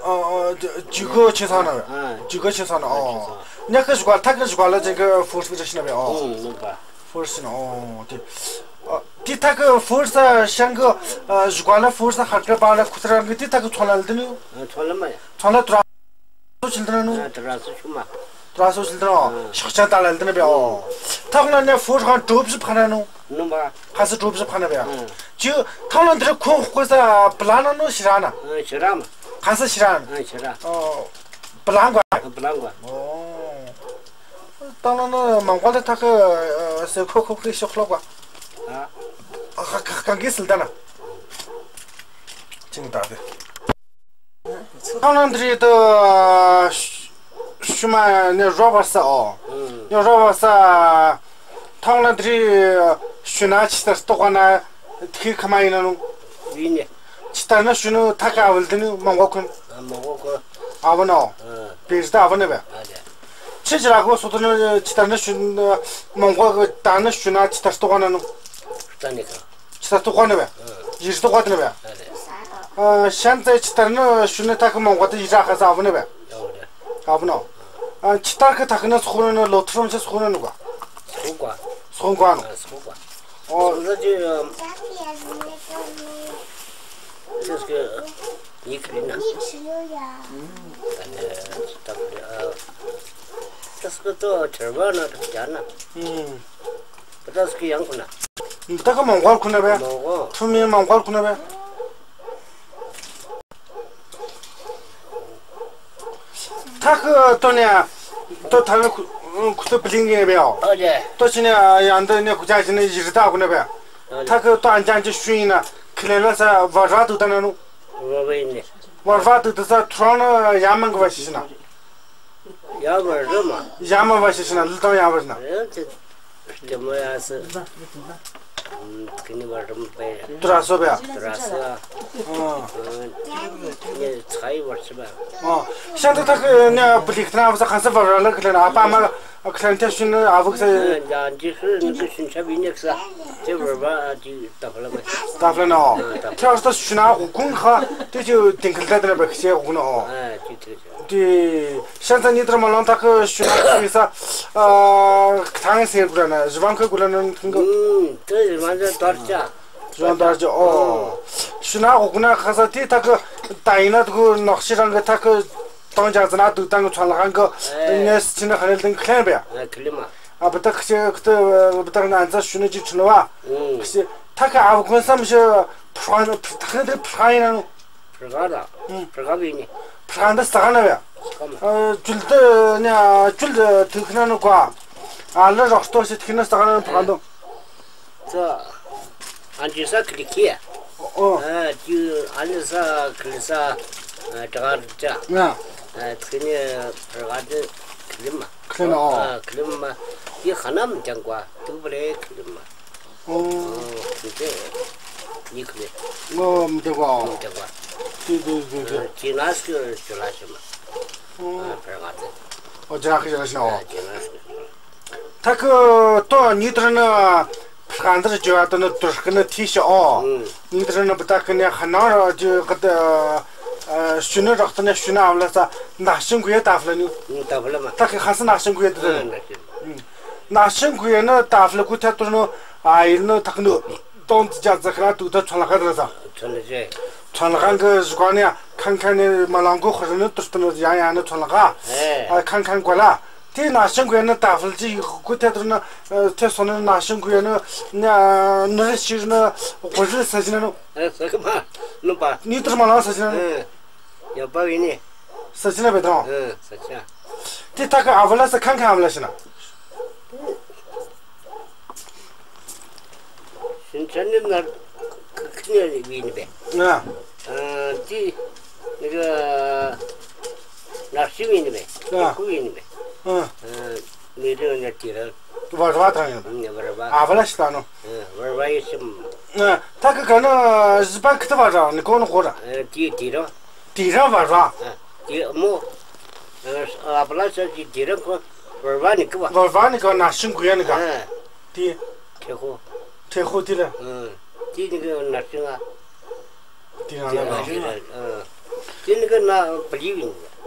ཨ་ཨ་ཅི་གོ་ཆེ་ས་ན། ཨ། ཅི་གོ་ཆེ་ས་ན། ཨ་ཨོ། ཆེ་ས། ཉག་གི་ཞུ་ག་ཐག་གི་ཞུ་ག་ལ་ཅན་གི་ཕོར་སི་བི་རེ་ཤི་ན་བེ། ཨོ། ཨུམ་ནུ་བ། ཕོར་སི་ན། ཨོ་དེ། ཨ་དེ་ཐག་གི་ཕོར་སི་ཤང་གི་ཨ་ཞུ་ག་ལ་ཕོར་སི་ཧར་གི་པ་ལ་ཁུ་ཐ་རང་གི་དེ་ཐག་གི་ཚོང་ལ་ལ་དེ་ནི། ཨ་ཚོང་ལ་མ་ཡ། ཚོང་ལ་ཏུ་ར། སོ་ཆིལ་དྲ་ནུ། ཨ་ཏུ་ར་སོ་ཆུ་མ། ཏུ་ར་སོ་ཆིལ་དྲ་ནུ། ཨ་ཤག་ཅང་ཏ་ལ་ལ་དེ་ན་བེ། ཨོ། ཐག་ན་ནི་ཕོར་ཁང་གྲོབ་ཞིབ་ཁ་ན་ནུ། ནུ་མ། ཁ་སི་གྲོབ་ཞིབ་ཁ་ན་བེ། ཨ་ཅི་ཐག་ན་འདི་ར་ཁོང་ཁོ་ས་པི་ལ་ན་ནུ་ཤི་ར་ན། ཨ་ཤི་ར་མ། ཁ་སི་ཤི་ར་ན། ཨ་ཤི་ར། ཨོ། པི་ལ་ང་བ། ཨ་པི་ལ་ང་བ། ཨོ། ཐག་ན་ནི་མང་པ་ལ་ཐག་གི་སེ་ཁོ་ཁོ་ཁི་ཤོག་ལོག་བ། ཨ། ཨ་ཁ་ཁ་གང་གི་སིལ་ད་ན། ཅིང་ད་དེ། ཐང་ལང་དི་རི་དུ་ཤུ་མ་ནི་རོ་བ་ས་ཨོ། ཨུམ། ནི་རོ་བ་ས། ཐང་ལང་དི་རི་ཤུ་ན་ཆི་ཏར་ཏོག་ག་ན་ཐི་ཁ་མ་ཡིན་ན་ནུ། ཡིན་ནི། ཆི་ཏར་ན་ཤུ་ནུ་ཐ་ཀ་ཨ་བལ་དི་ནི་མང་གོ་ཁུན། ཨ་མང་གོ་ཁུན། ཨ་བ་ནོ། ཨ། བེ་རི་ཏ་ཨ་བ་ནི་བེ། ཨ་ལེ། ཆི་ཅི་ར་གོ་སོ་ཏུ་ནི་ཆི་ཏར་ན་ཤུ་ནུ་མང་གོ་ཏ་ན་ཤུ་ན་ཆི་ཏར་ཏོག་ག་ན་ནུ། ཏ་ནི་ཀ། ཆི་ཏར་ཏོག་ག་ནི་བེ། ཨ། ཡི་རི་ཏོག་ག་ཏི་ནི་བེ། ཨ་ལེ། ཨ་ཤན་ཙེ་ཆི་ཏར་ནི་ཤུ་ནི་ཐ་ཁ་མང་གོ་ཏི་ཡི་ར་ཁ་ས་ཨ་བ་ནི་བེ། ཨ་བ་ནོ། ཨ་ཆི་ཏར་ཁ་ཐ་ཁ་ནི་སོ་ནི་ལོ་ཐུ་རོམ་ཆ་སོ་ནི་ནུ་ག། སོ་ག། སོ་ག་ནོ། ཨ་སོ་ག། ཨོ། སོ་ག་ཅི། ཅི་སྐད་ཉིག་རི་ན། ཨ་ནི་ཏ་ཨ་ཅི་སྐད་ཏོ་ཁྲེར་བ་ན་ཏ་ཅ་ན། ཨུམ། ཏ་སྐད་ཡང་ཁུ་ན། ཏ་ཀ་མང་གོ་ཁུ་ན་བེ། མང་གོ། ཐུ་མི་མང་གོ་ཁུ་ན་བེ། ཐ་ཁ་ཏོ་ནི་ཏོ་ཐ་ཁ་ཁུ་ཏོ་པི་ལིང་གི་བེ་ཨོ། ཨ་ལེ། ཏོ་ཅི་ནི་ཡང་ཏོ་ནི་ཁུ་ཅ་ཅི་ནི་ཡི་རི་ཏ་ཁུ་ན་བེ། ཨ་ལེ། ཐ་ཁ་ཏོ་ཨན་ཅང་ཅི་ཤུ་ཡིན་ན་ཁི་ལེ་ལ་ས་བ་ར་ཏུ་ཏ་ན་ནུ། བ་བེ་ནི། བ་ར་ཏུ་ཏུ་ས་ཐུ་རང་ན་ཡ་མང་གི་བ་ཤི་ཤི་ན། ཡ་མ་རི་མ། ཡ་མ་བ་ཤི་ཤི་ན་ལི་ཏང་ཡ་བ་ཤི་ན། ཨེ་ཅི། ཏེ་མོ་ཡ་སི། ཨུམ། ཁི་ནི་བ་རི་མ་བེ། ཏུ་ར་སོ་བེ། ཏུ་ར་སོ། ཨ། ཨ་ནི་ཚ་ཡི་བར་ཆི་བ། ཨ། ཤན་ཏུ་ཐ་ཁ་ནི་བུ་ལིག་ཐ་ན་བ་ས་ཁ་ས་བ་ར་ལ་ཁི་ལེ་ན་ཨ་པ་མ་ཁི་ལེ་ན་ཏེ་ཤུ་ནི་ཨ་བུག་ས། ཨ་ཡ་ཇི་ཤུ་ནི་ཁི་ཤུན་ཆ་བི་ནི་ཁ་ས་ཏེ་བ་ར་བ་ཨ་ཅི། ཏ་ཕ་ལ་མ། ཏ་ཕ་ལ་ནོ། ཨ་ཏ་ཕ་ལ། ཁྱོད་ས་ཤུ་ན་ཧོ་ཀུང་ཁ་ཏེ་ཅི་ཏིང་ཁལ་ཏ་ཏེ་ན་བ་ཁྱེ་ཧོ་ཀུང་ནོ། ཨ་ཅི་ཅི་ཅི། ཏེ་ཤན་ས་ཉི་ཏར་མ་ལང་ཐ་ཁ་ཤུ་ན་ཁ་ས་ཨ་ཁ་ཐང་སེ་གུ་ར་ན་ཟི་བང་ཁ་གུ་ར་ན་ཁང་གི། ཨུམ། ཏེ་ཟི་བང་ཏེ་ཏར་ཅ། ཟི་བང་ཏར་ཅ། ཨོ། ཤུ་ན་ཧོ་ཀུང་ན་ཁ་ས་ཏེ་ཐ་ཁ་ཏ་ཡིན་ན་ཏུ་གུ་ནོག་ཤི་རང་གི་ཐ་ཁ་ཏང་ཅང་ཙི་ན་ཏུ་ཏང་གི་ཚོན་ལ་ཁང་གི། ཨེ། ངས་ཅི་ན་ཁ་ལེ་ཏང་ཁ་ལེ་བེ། ཨ་ཁ་ལེ་མ། ཨ་བུ་ཏ་ཁྱེ་ཁ་ཏ་བུ་ཏ་ན་ཨན་ཙ་ཤུ་ན་ཅི་ཆུ་ནོ་བ། ཨུམ། ཁྱེ་ཐ་ཁ་ཨ་བུ་གོན་སམ་ཤི་ཕྲག་ཐ་ཁ་ནི་ཕྲག་ཡིན་ན་ནོ། ཕྲག་ལ། ཨུམ། ཕྲག་བི་ནི། ཕྲག་འདི་ས་ག་ན་བེ། ས་ག་ན། ཨ་ཇུལ་ཏེ་ནི་ཨ་ཇུལ་ཏེ་ཐུག་ན་ནོ་ཀ། ཨ་ལ་རོགས་ཏོ་ཤི་ཐུག་ན་ས་ག་ན་ཕྲག་འདི། ཙ། ཨན་ཇི་ས་ཁི་ལི་ཁི། ཨོ། ཨ་ཅི་ཨ་ལི་ས་ཁི་ལི་ས། ཨ་དྲག་ཅ། ང་། ཨ་ཐུག་ནི་ཕྲག་འདི་ཁི་ལི་མ། ཁི་ལི་མ། ཨོ། ཨ་ཁི་ལི་མ། ཅི་ཧ་ན་མི་ཅང་ཀ་ཐུག་པ་རེ་ཁི་ལི་མ། ཨོ། ཨོ་ཁི་ཏེ་ཉིག་ལེ། ཨོ་མི་ཏེ་ཀ། མི་ཏེ་ཀ། ཏེ་ཏེ་ཏེ་ཏེ། ཨ་ཅི་ན་སྐྱོ་ཅོ་ལ་ཤི་མ། ཨོ། ཨ་ཕྲག་འདི། ཨོ་ཅི་ན་སྐྱོ་ཅོ་ལ་ཤི་ན། ཨོ། ཨ་ཅི་ན་སྐྱོ་ཅོ་ལ། ཐ་ཁ་ཏོ་ཉི་ཏར་ནི་ཕྲག་འདི་ཅོ་བ་ཏོ་ནི་ཏུར་ཁ་ནི་ཐི་ཤི་ཨོ། ཨུམ། ཉི་ཏར་ནི་བུ་ཏ་ཁ་ནི་ཧ་ན་ར་ཅི་ཀ་ཏ་ཨ་ཤུ་ནི་རག་ཏ་ནི་ཤུ་ན་ཨ་བ་ལ་ས་ན་ཤིང་གུ་ཡེ་ཏ་ཕ་ལ་ནི། ཨུམ་ཏ་ཕ་ལ་མ། ཐ་ཁ་ཧ་ས་ན་ཤིང་གུ་ཡེ་ཏ་ནི། ཨ་ན་ཤིང་། ཨུམ། ན་ཤིང་གུ་ཡེ་ནི་ཏ་ཕ་ལ་གུ་ཐ་ཏུར་ནི་ཨ་ཡིན་ནི་ཐ་ཁ་ནི་ཏོང་ཙི་ཇ་ཙ་ཁ་ན་ཏུ་ཏ་ཚོན་ལ་ཁ་ཏ་ས། ཚོན་ལ་ཁ་གི་ཟུ་ཀ་ནི་ཁང་ཁང་ནི་མ་ལང་གུ་ཁོ་ར་ནི་ཏུར་ཏུ་ནི་ཡང་ཡང་ནི་ཚོན་ལ་ཁ། ཨེ། ཨ་ཁང་ཁང་གུ་ལ། ཏེ་ནག་ཅན་གུ་ཡ་ནི་ཏ་ཕུལ་ཅི་གུ་ཐད་ཏུ་ན་ཐད་སོང་ན་ནག་ཅན་གུ་ཡ་ནི་ནི་རི་ཤིར་ནི་གོ་ཟི་ལ་ས་ཅི་ན་ནོ། ཨ་ས་གི་མ་ནོ་པ། ནི་ཏུར་མ་ལ་ས་ཅི་ན་ནོ། ཨ་ཡ་པ་བི་ནི་ས་ཅི་ན་བེ་ཏང་། ཨ་ས་ཅི་ན། ཏེ་ཐ་ཀ་ཨ་བ་ལ་ས་ཁང་ཁང་ཨ་བ་ལ་ཤི་ན། ཤིན་ཅན་ནི་ནར་ཁ་ཁ་ནི་བི་ནི་བེ། ཨ་ཨ་ཏེ་ནི་ག་ནར་ཤི་བི་ནི་བེ། ཨ་ཁུ་བི་ནི་བེ། ཨ་ཨ་མི་རི་ནི་ཏི་ར། བར་བ་ཏང་ཡོད། ཨ་བར་བ། ཨ་བ་ལ་ཤི་ཏང་ནོ། ཨ་བར་བ་ཡེ་ཤིམ། ཨ་ཐ་ཀ་ག་ནི་ཟི་པ་ཁི་ཏི་བར་བ་ནི་གོ་ནོ་གོ་ར། ཨ་ཏི་ཏི་ར། ཏི་ར་བར་བ། ཨ་ཏི་མོ། ཨ་བ་ལ་ས་ཅི་ཏི་ར་ཁོ་བར་བ་ནི་ཀི་བ། བར་བ་ནི་ཀི་བ་ནག་ཅན་གུ་ཡ་ནི་ཀ། ཨ་ཏི་ཁྲེ་ཁོ། ཁྲེ་ཁོ་ཏི་ལ། ཨ་ཏི་ནི་ཀི་ནག་ཅན་ཨ། ཏི་ནག་ཅན་ཨ། ཏི་ནི་ཀི་ན་བི་ལི་བི་ནི།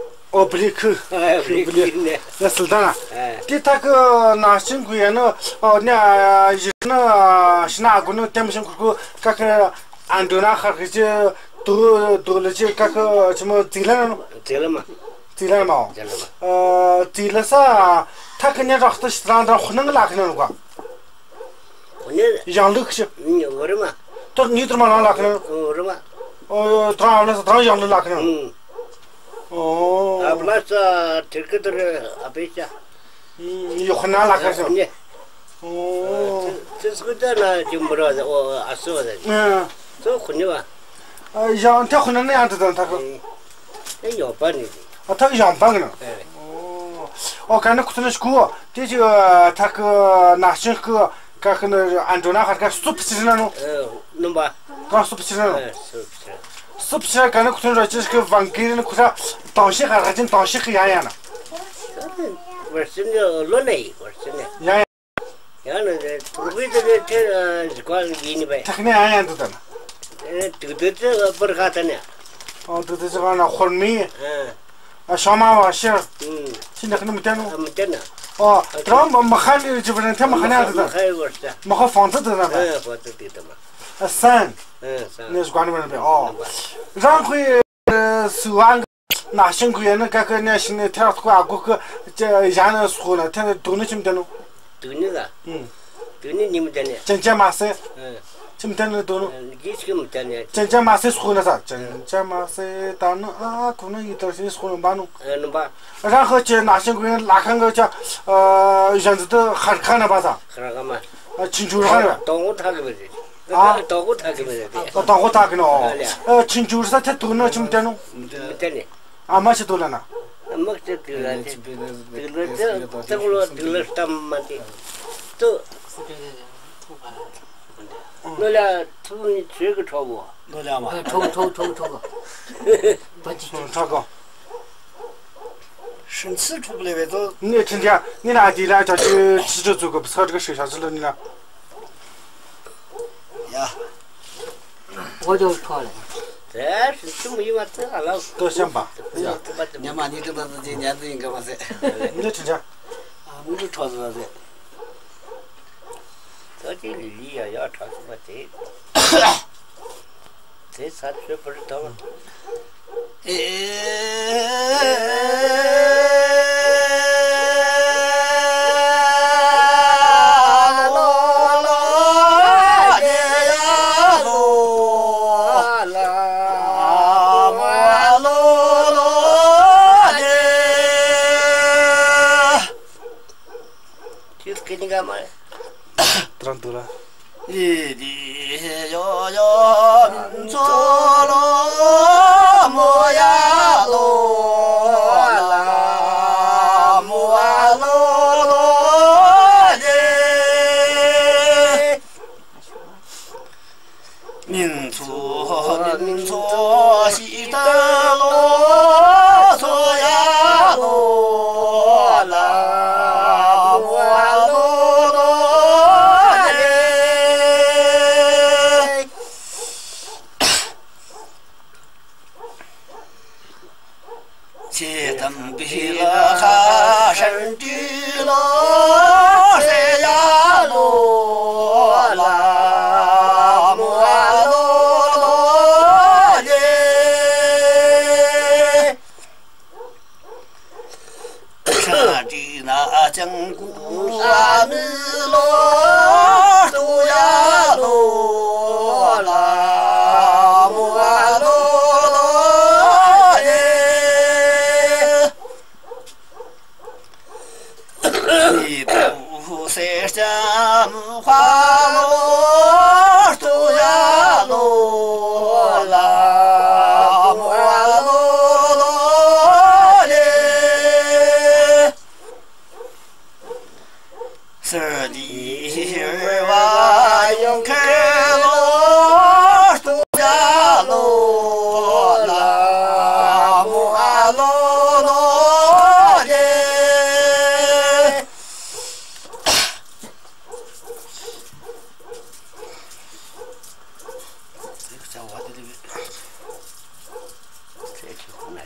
ཨོ་བི་ལི་ཁུ། ཨ་བི་ལི་ཁུ་ནི། ཡ་སིལ་ཏ་ན། ཨ་ཏི་ཐ་ཀ་ནག་ཅན་གུ་ཡ་ནི་ཨོ་ནི་ཨ་ཡི་ནི་ཤི་ན་ཨ་གུ་ནི་ཏེམ་ཤན་ཁུར་ཁུ་ཀ་ཀ་ཨན་ཏོ་ན་ཁར་ཁི་ཅི། དུག་དུག་ལ་ཅི་ཀ་ཀ་ཅི་མོ་ཙི་ལ་ན་ནོ། ཙི་ལ་མ། ཙི་ལ་མ་འོ། ཙི་ལ་མ། ཨ་ཙི་ལ་ས་ཐ་ཀ་ནི་རག་ཏུ་ཤི་ཏ་རང་ཧུ་ནང་ལ་ཁི་ན་ནོ་ཀ། ཧུ་ནང་ཡང་ལུག་ཤི། ནི་འོ་རེ་མ། ཏོ་ནི་ཏུར་མ་ལང་ལ་ཁི་ན་ནོ། འོ་རེ་མ། ཨོ་ཏ་རང་ཨ་བ་ལ་ས་ཏ་རང་ཡང་ལུག་ལ་ཁི་ན་ནོ། ཨོ་ཨ་བ་ལ་ས་ཏིར་ཀི་ཏུར་ཨ་བེ་ཤ། ཡོ་ཁོ་ན་ལ་ཁ་སོ། ཨ་ནི། ཨོ། ཚེ་སྐུ་ད་ན་ཅི་འབུར་བ་ཨོ་ཨ་སོ་བ། ཨ་ཚོ་ཁུ་ནི་བ། ཨ་ཡང་ཐེ་ཁུ་ན་ནི་ཨན་ཏི་ད་ཐ་ཁུ། ཨེ་ཡོང་པ་ནི། ཨ་ཐ་ཡོང་པ་གི་ན། ཨེ། ཨོ། ཨོ་ཀ་ནི་ཁུ་ཚོ་ནི་སྐུ་ཏེ་ཅི་ཐ་ཁུ་ནག་ཅན་ཁུ་ཀ་ཁུ་ནི་ཨན་ཏོ་ན་ཁར་ཀ་སུབ་ཅི་ན་ནོ། ཨེ་ནུམ་པ། ཀ་སུབ་ཅི་ན་ནོ། ཨེ་སུབ་ཅི། སུབ་ཅི་ཀ་ནི་ཁུ་ཚོ་ར་ཅི་ཁུ་བང་ཀི་རི་ནི་ཁུ་ཚ་ཏང་ཤེ་ཁ་ཁ་ཅན་ཏང་ཤེ་ཁུ་ཡ་ཡ་ན། བར་སི་ནི་ལོ་ནི་བར་སི་ནི། ཡ་ཡ། ཡང་ན་ཐུར་བི་དེ་ནི་ཐེ་ཨ་ཟི་ཀ་ཡིན་ནི་བས། ཐག་ནི་ཨ་ཡང་འདུག་ད་ན། ཨེ་དུག་དུག་དེ་པར་ཁ་ད་ནི། ཨོ་དུག་དུག་ཟི་ཀ་ན་ཧོར་མི། ཨ་ཤོ་མ་བ་ཤེར། ཨུམ། ཅི་ནག་ནི་མི་ཏེ་ནོ། ཨ་མི་ཏེ་ན། ཨོ་ཏྲོ་མ་མ་ཁ་ནི་ཅི་བ་ནི་ཐེ་མ་ཁ་ནི་ཨ་འདུག་ད། མ་ཁ་ཡི་བར་ས། མ་ཁ་ཕང་ཚ་འདུག་ད་ན། ཨེ་ཕང་ཚ་འདུག་ད་མ། ཨ་སན། ཨེ་སན། ནི་ཟི་ཀ་ནི་བ་ནི་བས། ཨོ། རང་ཁུ་ཡི་སུ་ཨང་། ནག་ཅན་གུ་ཡ་ནི་ཀ་ཀ་ནི་ཤི་ནི་ཐེ་རག་ཐུག་ཨ་གོ་ཀ་ཡ་ནི་སུ་ན་ཐེ་ནི་དུག་ནི་ཅི་མི་ཏེ་ནོ། དུག་ནི་ལ། ཨུམ། དུག་ནི་ནི་མི་ཏེ་ནི། ཅན་ཅན་མ་སེ། ཨ། ཅི་མི་ཏེ་ནི་དུག་ནོ། ཨ་གི་ཅི་མི་ཏེ་ནི། ཅན་ཅན་མ་སེ་སུ་ན་ས། ཅན་ཅན་མ་སེ་ད་ནི་ཨ་ཁུ་ནི་ཡི་ཏོ་ཤི་སུ་ན་བ་ནོ། ཨ་ནུ་བ། རང་ཁ་ཅི་ནག་ཅན་གུ་ཡ་ལ་ཁང་གི་ཅ་ཨ་ཞན་ཟི་ཏི་ཧར་ཁ་ན་བ་ས། ཧར་ཁ་མ། ཨ་ཆིན་ཅུ་རི་ཧ་ར། དོང་གོ་ཐག་གི་མི་རེད། ཨ། དོང་གོ་ཐག་གི་མི་རེད། ཨ་དོང་གོ་ཐག་གི་ནོ། ཨ་ལེ། ཨ་ཆིན་ཅུ་རི་ས་ཐེ་དུག་ནོ་ཅི་མི་ཏེ་ནོ། མི་ཏེ་ནི། ཨ་མ་ཅི་དུག་ལ་ན། ཨ་མ་ཅི་དུག་ལ་ཏེ། དུག་ལ་ཏེ་དུག་ལ་ཏེ་དུག་ལ་སྟམ་མ་ཏེ། ཏུ། ནོ་ལ་ཐུག་ནི་ཆོས་ཀྱི་གྲོགས་པོ། ནོ་ལ་མ། ཨ་གྲོགས་གྲོགས་གྲོགས་གྲོགས། པ་ཅི་ཅི། གྲོགས་གོ། ཧྲིན་ཚི་ཕྲུག་ལེ་བེ་ཏོ། ནི་ཁྲིན་ཅ་ནི་ན་དི་ལ་ཅ་ཅི་ཅི་ཅི་ཙུ་གོ་བསག་ཅི་ག་ཤི་ཤ་ཅི་ལ་ནི་ན། ཡ། འོ་ཅོ་ཁོ་ལེ། ཏེ་ཧྲིན་ཚི་མི་ཡི་མ་ཏི་ཨ་ལ། ཏོ་ཤམ་པ། ཡ། ཉ་མ་ནི་ཏི་ཏ་ཏི་ཉ་ཏི་ཡིན་ག་མ་ཟེ། ནི་ཁྲིན་ཅ། ཨ་མི་ཏི་ཁྲོ་ཟེ་ཟེ། ཏོ་ཅི་ལི་ལི་ཡ་ཡ་ཁྲ་སུ་མ་ཏེ། ཏེ་ས་ཆོས་པར་ཏོ། ཨེ། ཏྲང་ཏུ་ར།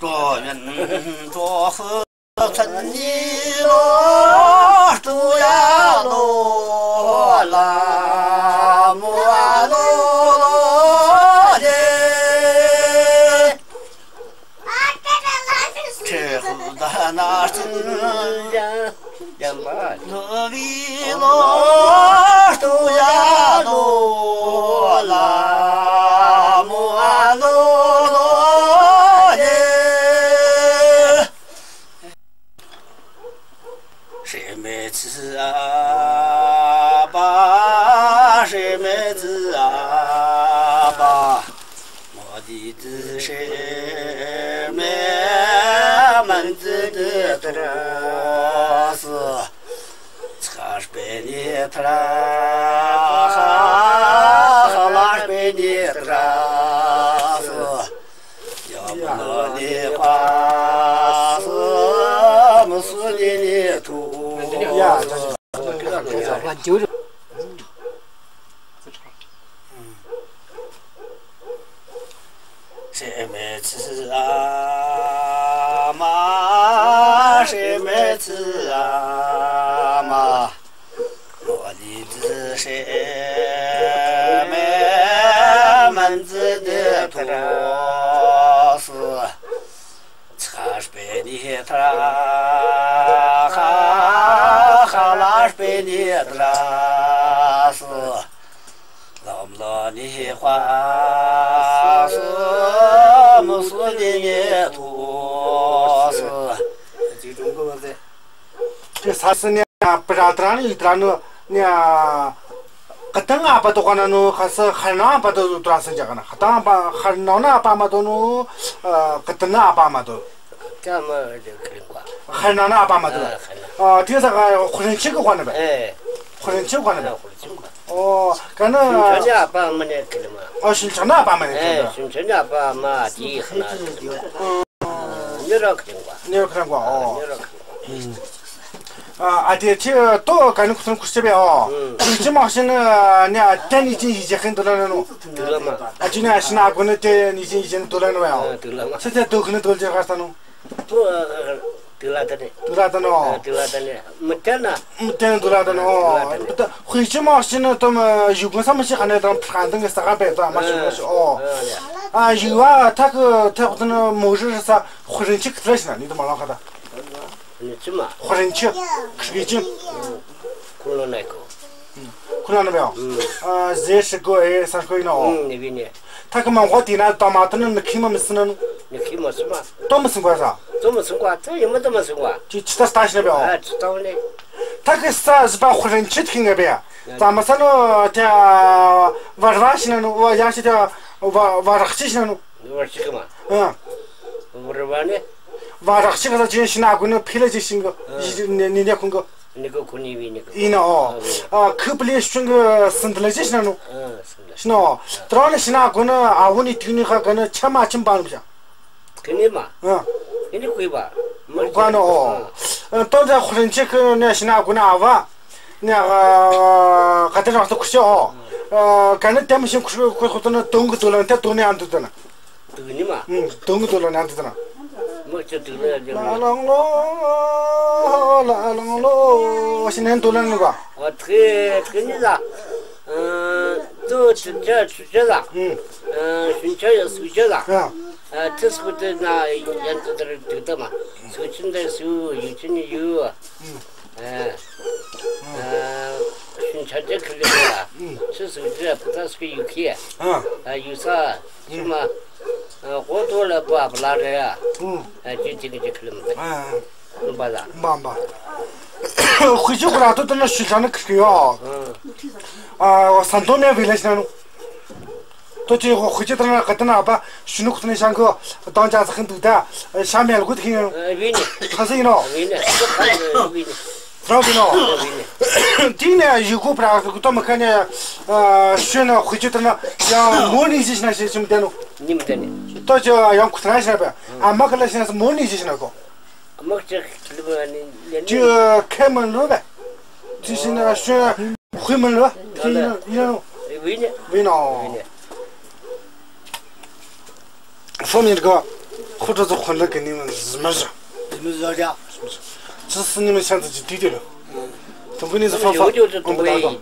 ཀོ་ཡན་ཀྲོ་ཧྥུ་ཚན་ནི་ལོ་ཏུ་ཡ་ལོ་ལ་མོ་ཨ་ལོ་ལོ་ལེ། ཁྲེ་ཧུ་ད་ན་ཙུན་ཡ། ལོ་བི་ལོ་ཏུ་ཡ་ལོ་ལ་མོ་ཨ་ལོ་ལོ་ཡེ། ཧྲེ་མེ་ཙི་ཨ་པ། ཧྲེ་མེ་ཙི་ཨ་པ། མོ་དི་ཙི་ཧྲེ་མེ་མན་ཙི་དི་ཏུ་ར་སི། ཚ་ཧ་སྤེ་ནི་ཐ་ར་ཧ། ཧ་ལ་སྤེ་ནི་ཏ་ར་སི། ཡ་མ་ལ་ནི་ཧ་སི། མུ་སུ་ནི་ནི་ཐུ་སི། ཧྲེ་མེ་ཙི་ཨ་མ། ཧྲེ་མེ་ཙི་ཨ་མ། མོ་དི་ཙི་ཧྲེ་མེ་མན་ཙི་དི་ཏུ་ར་སི། ཚ་ཧ་སྤེ་ནི་ཐ་ར་ཧ། ཧ་ལ་སྤེ་ནི་ཏ་ར་སི། ལ་མ་ལ་ནི་ཧ་སི། མུ་སུ་ནི་ནི་ཐུ་སི། ཅི་ཀྲུང་གོ་བ་ཟེ། ཅི་ས་སི་ནི་ཨ་པ་ར་ཏ་ར་ནི་ཏ་ར་ནི་ནི་ཨ། ཀ་ཏང་ཨ་པ་དོ་ག་ན་ནོ། ཁ་ས་ཧར་ནང་ཨ་པ་དོ་ཏ་ར་སི་ཇ་ག་ན། ཀ་ཏང་ཨ་པ་ཧར་ནང་ན་ཨ་པ་མ་དོ་ནོ། ཨ་ཀ་ཏང་ན་ཨ་པ་མ་དོ། ཀ་མ་ཧར་ནང་ན་ཨ་པ་མ་དོ། ཨ་ཏེ་ས་ག་ཧོ་རིན་ཆེ་གི་ཁོ་ན་བ། ཨེ། ཧོ་རིན་ཆེ་ཁོ་ན་བ། ཨོ་ག་ན། ཤུན་ཆ་ནི་ཨ་པ་མ་ནེ་ཁེ་ལེ་མ། ཨ་ཤུན་ཆ་ནི་ཨ་པ་མ་ནེ་ཁེ་ལེ། ཤུན་ཆ་ནི་ཨ་པ་མ་ཏེ་ཧ་ན། ནི་ར་ཁེ་ལེ་བ། ནི་ར་ཁེ་ལེ་བ། ཨོ། ནི་ར་ཁེ་ལེ་བ། ཨ་ཏེ་ཅི་ཏོ་ག་ནི་ཁུ་ཐུན་ཁུ་ཆེ་བེ་ཨོ། ཅི་མ་ཤེས་ནི་ནི་ཏེ་ནི་ཅི་ཡི་ཅི་ཁེན་དུ་ལ་ནི་ནོ། དུ་ལ་མ། ཨ་ཅི་ནི་ཨ་ཤི་ན་གོ་ནི་ཏེ་ནི་ཅི་ཡི་ཅི་ནི་དུ་ལ་ནི་བེ་ཨོ། དུ་ལ་མ། ཚེ་ཚེ་དུ་ཁུ་ནི་དུ་ལ་ཅི་ཁ་ས་ནོ། ཏོ་དུ་ལ་ཏ་ནི། དུ་ལ་ཏ་ནི་ཨོ། དུ་ལ་ཏ་ནི། མི་ཏེ་ན། མི་ཏེ་ན་དུ་ལ་ཏ་ནི་ཨོ། དུ་ལ་ཏ་ནི། ཧུའི་ཅི་མ་ཤེས་ནི་ཏོ་མ་ཡུ་གུན་ས་མ་ཤེས་ཁ་ནི་ཏོ་ཕྲ་ཏང་གི་ས་ག་བེ་ཏོ་མ་ཤེས་མ་ཤེས་ཨོ། ཨ་ཡུ་བ་ཐ་ཁུ་ཐ་ཁུ་ཏོ་ནི་མོ་རི་རི་ས་ཧོ་རིན་ཆེ་ཁི་ཏ་ར་ཤེས་ན་ནི་ཏོ་མ་ལ་ཁ་ཏ། ནི་ཅི་མ། ཧོ་རིན་ཆེ། ཁི་གི་ཅི། ཁུ་ལོ་ནའི་ཀོ། ཁུ་ལོ་ནའི་བེ་ཡོ། ཨ་ཟེ་ཧྲི་ཀོ་ཨེ་ས་ཀོ་ཨིན་ནོ། ཨུ་ནི་བི་ནི། ཐ་ཁི་མ་ངོ་ཏེ་ན་ཏོ་མ་ཏོ་ནི་ནི་ཁི་མ་མི་སི་ན་ནོ། ནི་ཁི་མ་སི་མ། ཏོ་མི་སི་ཀོ་ས། ཏོ་མི་སི་ཀོ་ཏོ་ཡི་མ་ཏོ་མི་སི་ཀོ། ཅི་ཅི་ཏ་སི་ཏ་ཤེས་ན་བེ་ཡོ། ཨ་ཅི་ཏོ་ནི། ཐ་ཁི་ས་ཟི་པ་ཧོ་རིན་ཆེ་ཁི་ང་བེ་ཡ། ཏ་མ་ས་ནོ་ཏ་བར་བ་ཤེས་ན་ནོ་ཡ་ཤེས་ཏ་བ་བ་རག་ཅི་ཤེས་ན་ནོ། བར་ཅི་ཀ་མ། ཨ། བར་བ་ནི། བ་རག་ཅི་ཀ་ས་ཅི་ཤེས་ན་གོ་ནི་ཕི་ལ་ཅི་ཤེས་གོ། ཨ། ནི་ནི་ནི་ཁུང་གོ། ནི་གོ་ཁུ་ནི་བི་ནི་གོ། ཨིན་ནོ། ཨ་ཁུ་པི་ལེ་ཤུང་གི་སིན་ཏི་ལ་ཅི་ཤེས་ན་ནོ། ཨ་སིན་ཏི་ལ། ཤེས་ནོ། ཏ་ར་ནི་ཤེས་ན་གོ་ནི་ཨ་བོ་ནི་ཏུ་ནི་ཁ་ག་ནི་ཆ་མ་ཆིམ་པ་ནི་བྱ། ཁི་ནི་མ། ཨ། ཁི་ནི་ཁུ་བ། མ་ག་ནོ། ཨ། ཏོ་ཛ་ཧོ་རིན་ཆེ་ཁི་ནི་ཤེས་ན་གོ་ནི་ཨ་བ། ནི་ཨ་ག་ཏེ་རང་སོ་ཁུ་ཤེས་ཨོ། ཨ་ག་ནི་ཏེ་མི་ཤེས་ཁུ་ཁུ་ཁུ་ཏོ་ནི་ཏུང་གི་ཏུ་ལ་ཏེ་ཏུ་ནི་ཨ་ཏུ་ཏུ་ན། ཏུ་ནི་མ། ཨུམ་ཏུང་གི་ཏུ་ལ་ནི་ཨ་ཏུ་ཏུ་ན། མ་ཅི་ཏུ་ལ་ཡ། ལ་ལང་ལོ། ལ་ལང་ལོ། ཤེས་ནི་ཏུ་ལ་ནི་ག། ཨ་ཐི་ཐི་ནི་ལ། ཨ་ཏུ་ཆུ་ཆ་ཆུ་ཆ་ལ། ཨུམ། ཨ་ཤུན་ཆ་ཡ་སུ་ཆ་ལ། ཨ། ཨ་ཏི་སུ་ཏི་ན་ཡན་ཏུ་ཏ་ར་ཏུ་ཏ་མ། སུ་ཆིན་ཏ་སུ་ཡུ་ཆིན་ཡུ། ཨ། ཨ་ཤུན་ཆ་ཆ་ཁི་ལི་ལ། ཨུམ། ཆུ་སུ་ཆ་ཕུ་ཏ་སུ་ཡུ་ཁི། ཨ། ཨ་ཡུ་ས། ཤུ་མ། ཨ་གོ་ཏོ་ལ་པ་པ་ལ་རེ་ཡ། ཨུམ། ཨ་ཅི་ཅི་གི་ཅི་ཁི་ལི་མ་ཏ། ཨ། ཨུམ་པ་ལ། ཨུམ་པ་ཨུམ་པ། ཧུ་ཅི་ཁོ་ར་ཏོ་ཏ་ན་ཤུན་ཆ་ནི་ཁི་ཡོ། ཨ། ཨ་སན་ཏོ་མེ་བི་ལེ་ཤེས་ན་ནོ། ཏོ་ཅི་ཧོ་ཧུ་ཅི་ཏ་ན་ཀ་ཏ་ན་པ་ཤུ་ནུ་ཁུ་ཏ་ནི་ཤང་ཁུ་དང་ཅ་ས་ཁན་དུག་ཏ་ཤ་མེ་ལ་གུ་ཏ་ཁིན་ཡོ། ཨ་བི་ནི། ཁ་སི་ཨིན་ནོ། བི་ནི། བི་ནི། ཁ་སི་བི་ནི། ཁ་སི་བི་ནོ། བི་ནི། ཏི་ནེ་ཡུ་གུ་པྲ་གུ་ཏོ་མ་ཁ་ནེ་ཨ་ཤུ་ནུ་ཧུ་ཅི་ཏ་ན་ཡང་མོ་ནི་ཞི་ཤེས་ན་ཞི་ཞི་མི་ཏེ་ནོ། ནི་མི་ཏེ་ནི། ཏོ་ཅི་ཡང་ཁུ་ཏ་ན་ཞི་ན་པ་ཨ་མ་ཁ་ལ་ཞི་ན་མོ་ནི་ཞི་ཤེས་ན་ཁོ། མག་ཅིག་ལུ་བ་ནི་ལེ་ནི། ཅི་ཁེ་མ་ལུ་བ། ཅི་ཤི་ན་ཤུ་ན་ཧུ་མ་ལུ་བ། ཅི་ཡིན་ཡིན་ནོ། བི་ནི། བི་ནོ། བི་ནི། སོ་མི་གོ། 不知道混了跟你们是没事。你们是这样。这是你们现在就对对了。嗯。都不能是放放，我们不打算。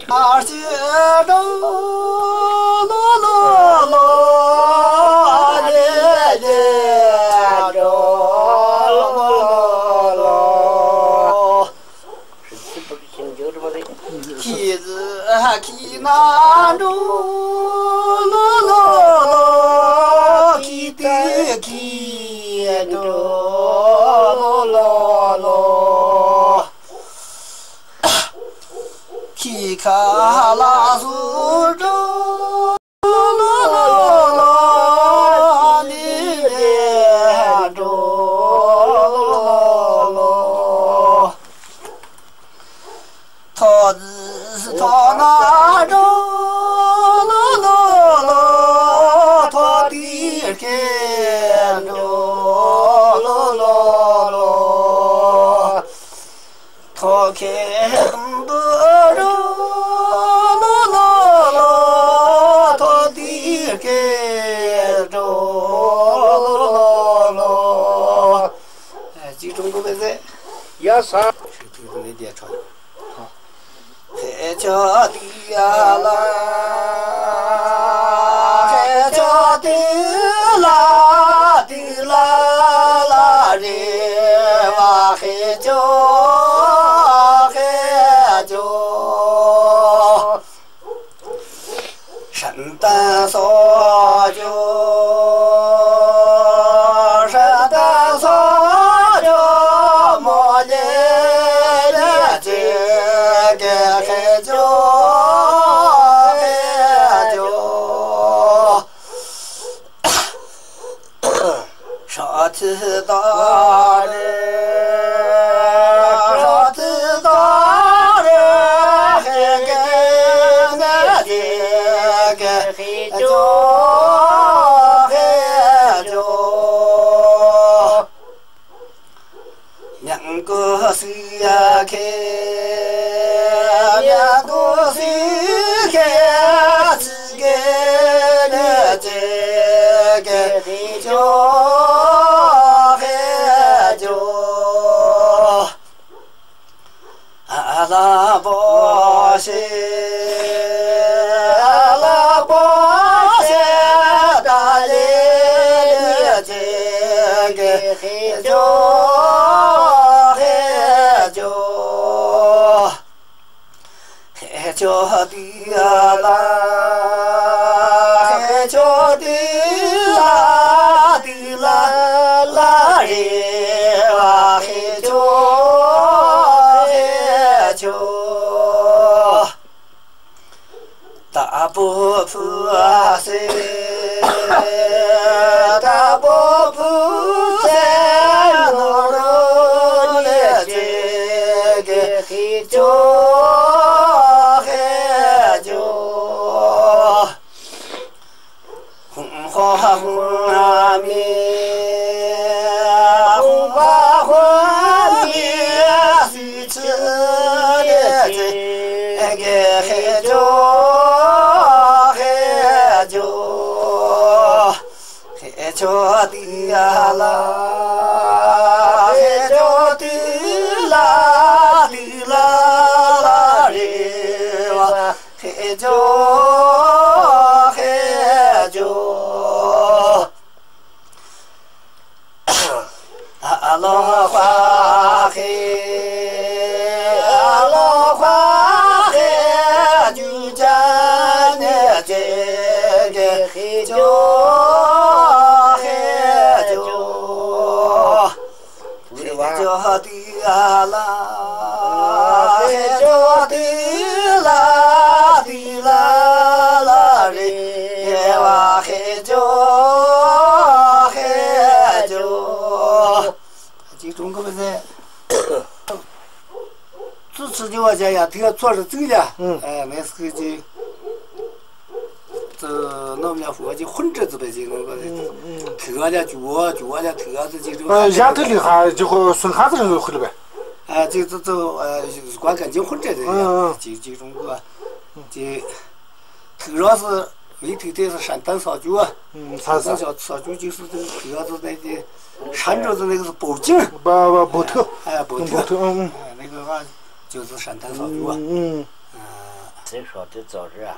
མི་ཐིག་ཏེ་སི་ཧྲན་ཏང་ས་ཅུ་བ། ཧྲན་ཏང་ས་ས་ཅུ་ཅིག་སུ་ཏེ་ཐིག་ག་ཏུ་ནེ་ཏེ་ཧྲན་ཏང་ཏུ་ནེ་གི་སུ་བོ་ཅིང་། བ་བ་བོ་ཐུ། ཨ་བོ་ཐུ། བོ་ཐུ། ཨ་ནེ་གི་ག་ཅུ་སུ་ཧྲན་ཏང་ས་ཅུ་བ། ཨ་ཏེ་ཧྲོ་ཏེ་ཙོ་རི་ཨ།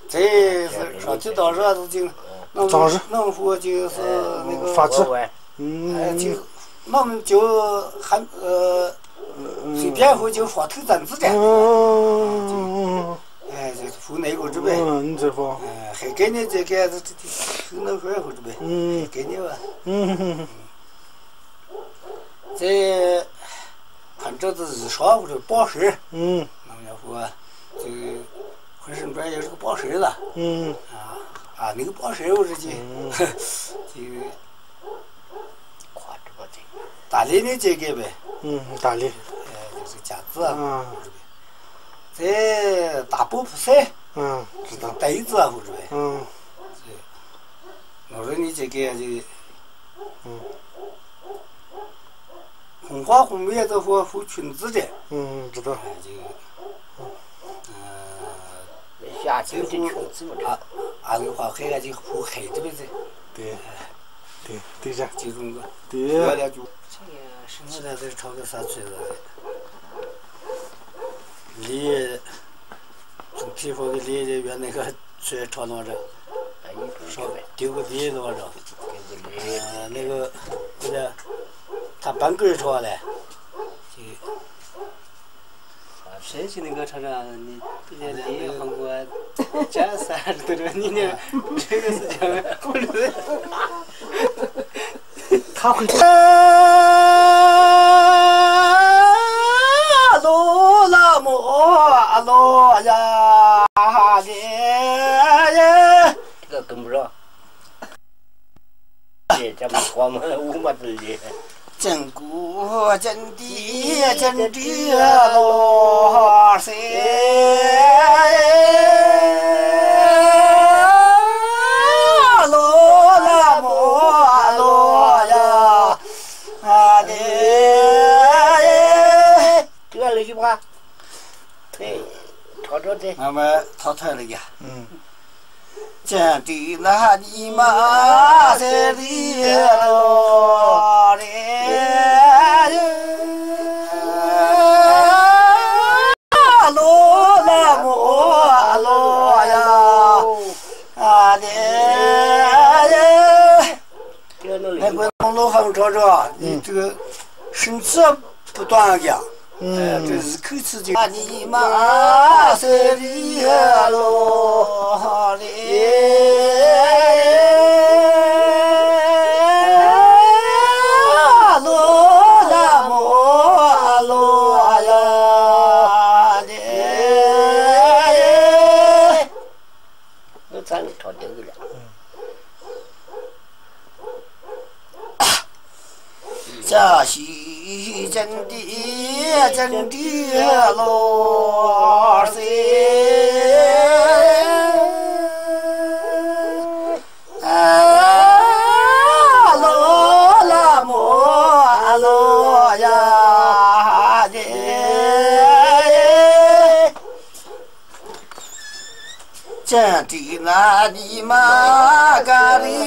ཏེ་ཧྲོ་ཏེ་ཙོ་རི་ཨ་ཏུ་ཅིང་། ཙོ་རི། ནང་ཧྥུ་ཅིག་སུ་ནེ་གི་ཧྥ་ཙི། ཨ་ཅིག་ནང་ཅུ་ཧན་ཨ། སི་པི་ཨའི་ཧྥུ་ཅིག་ཧྥ་ཐུ་ཙན་ཙི་ཏེ། ཨ་ཅིག་ཧྥུ་ནེ་གོ་ཅུ་བེ། ཨ་ནི་ཙི་ཧྥུ། ཨ་ཧེ་ཀེ་ནེ་ཙེ་ཀེ་ཨ་ཙི་ཏི་ཧྥུ་ནེ་ཧྥུ་ཧྥུ་ཅུ་བེ། ཧེ་ཀེ་ནེ་བ། ཙེ་ཧན་ཏོ་ཏི་ཧྲོ་ཧྥུ་ཅུ་པོ་ཧྲི། ནང་ཡ་ཧྥུ་ཨ་ཅིག་ཧྥུ་ཧྲི་ཧྲི་ཡ་ཧྥུ་ཅུ་པོ་ཧྲི་ལ། ཨ་ནི་གི་པོ་ཧྲི་ཧྥུ་ཅུ་ཅིག། ཅིག་ད་ལི་ནི་ཅེ་གེ་བེ། ཨུམ། ད་ལི། ཨེ་ཅ་ཙི། ཨ། ཙེ་ད་པོ་ཕུ་སེ། ཨ། ཙི་ད། ད་ཡི་ཙི་ཨ་ཧུ་རེ་བེ། ཨ། ནོ་རེ་ནི་ཅེ་གེ་ཡ་ཅི། ཨུམ། ཧུང་ཧྭ་ཧུང་མི་ཡ་ཙི་ཧུ་ཧུ་ཆུན་ཙི་ཏེ། ཨུམ། ཙི་ད། ཨ་ཅི། ཨ། ཤ་ཅི་ཅི་ཆུན་ཙི་མ་ཏེ། ཨ་ཨ་ལུ་ཧྭ་ཁེ་ཡ་ཅི་ཧུ་ཁེ་ཏེ་བེ་ཙི། ཏེ། ཏེ་ཏེ་ཞག་ཅི་རུང་ག་ཏེ། ཡ་ལ་ཅུ། ཤིང་ལ་ཏེ་ཁྲོ་གི་ས་ཆུ་ལ་ལི། ཅུང་ཕི་ཧོ་གི་ལི་ལི་ཡོད་ནི་ག་ཆུ་ཁྲོ་ནོ་ར། ཁྲོ་ཏེ་གུ་ལི་ལོ་ར། ཨ་ནི་གུ་ཨུ་ལ་ད་བང་གི་ཁྲོ་ལེ། ཅི། ཞེས་ཞུ་ནི་ག་ཁྲ་ཁྲ་ནི་ཏི་ལེ་ལེ་ཧང་གོ་ཅ་ས་ར་ཏུ་ར་ནི་ནི་ཁྲེ་ག་སུ་ཅ་བ་ཁུ་རུ། ཁ་ཁུ་ཨ་ལོ་ལ་མོ་ཨ་ལོ་ཡ་ཧ་ལེ་ཡ། ཏི་ག་ཀུམ་རོ། ཅང་གོ་ཅང་ཏི་ཅང་ཏི་ལོ་སེ་ལོ་ལ་མོ་ལོ་ཡ་ཨ་ལེ། ཏི་ག་ལེ་ཞི་བ། ཨེ། ཐོ་ཐོ་ཏེ། ང་མ་ཐོ་ཐོ་ལེ་ཡ། ཨུམ། ཅང་ཏི་ན་ནི་མ་སེ་རི་ལོ་རེ། ལོ་ལ་མོ་ལོ་ཡ་ཨ་ལེ། ནེ་གོ་ནོ་ལོ་ཧང་ཁྲོ་ཁྲོ། ཨུམ། ཏེ་ཤིན་ཙི་བུ་ཏོ་ཡ། ཨུམ། ཏེ་ཟི་ཁུ་ཚི་ཅིག་ཨ་ནི་མ་སེ་རི་ལོ་རེ། ལོ་ལ་མོ་ལོ་ཡ་ལེ། ནོ་ཚང་ཐོ་ཏེ་གི་ལ། ཅ་ཤི་ཅང་ཏི་ཅང་ཏི་ལོ་སེ་ལོ་ལ་མོ་ལོ་ཡ་ལེ། ཅང་ཏི་ན་ནི་མ་ག་རི་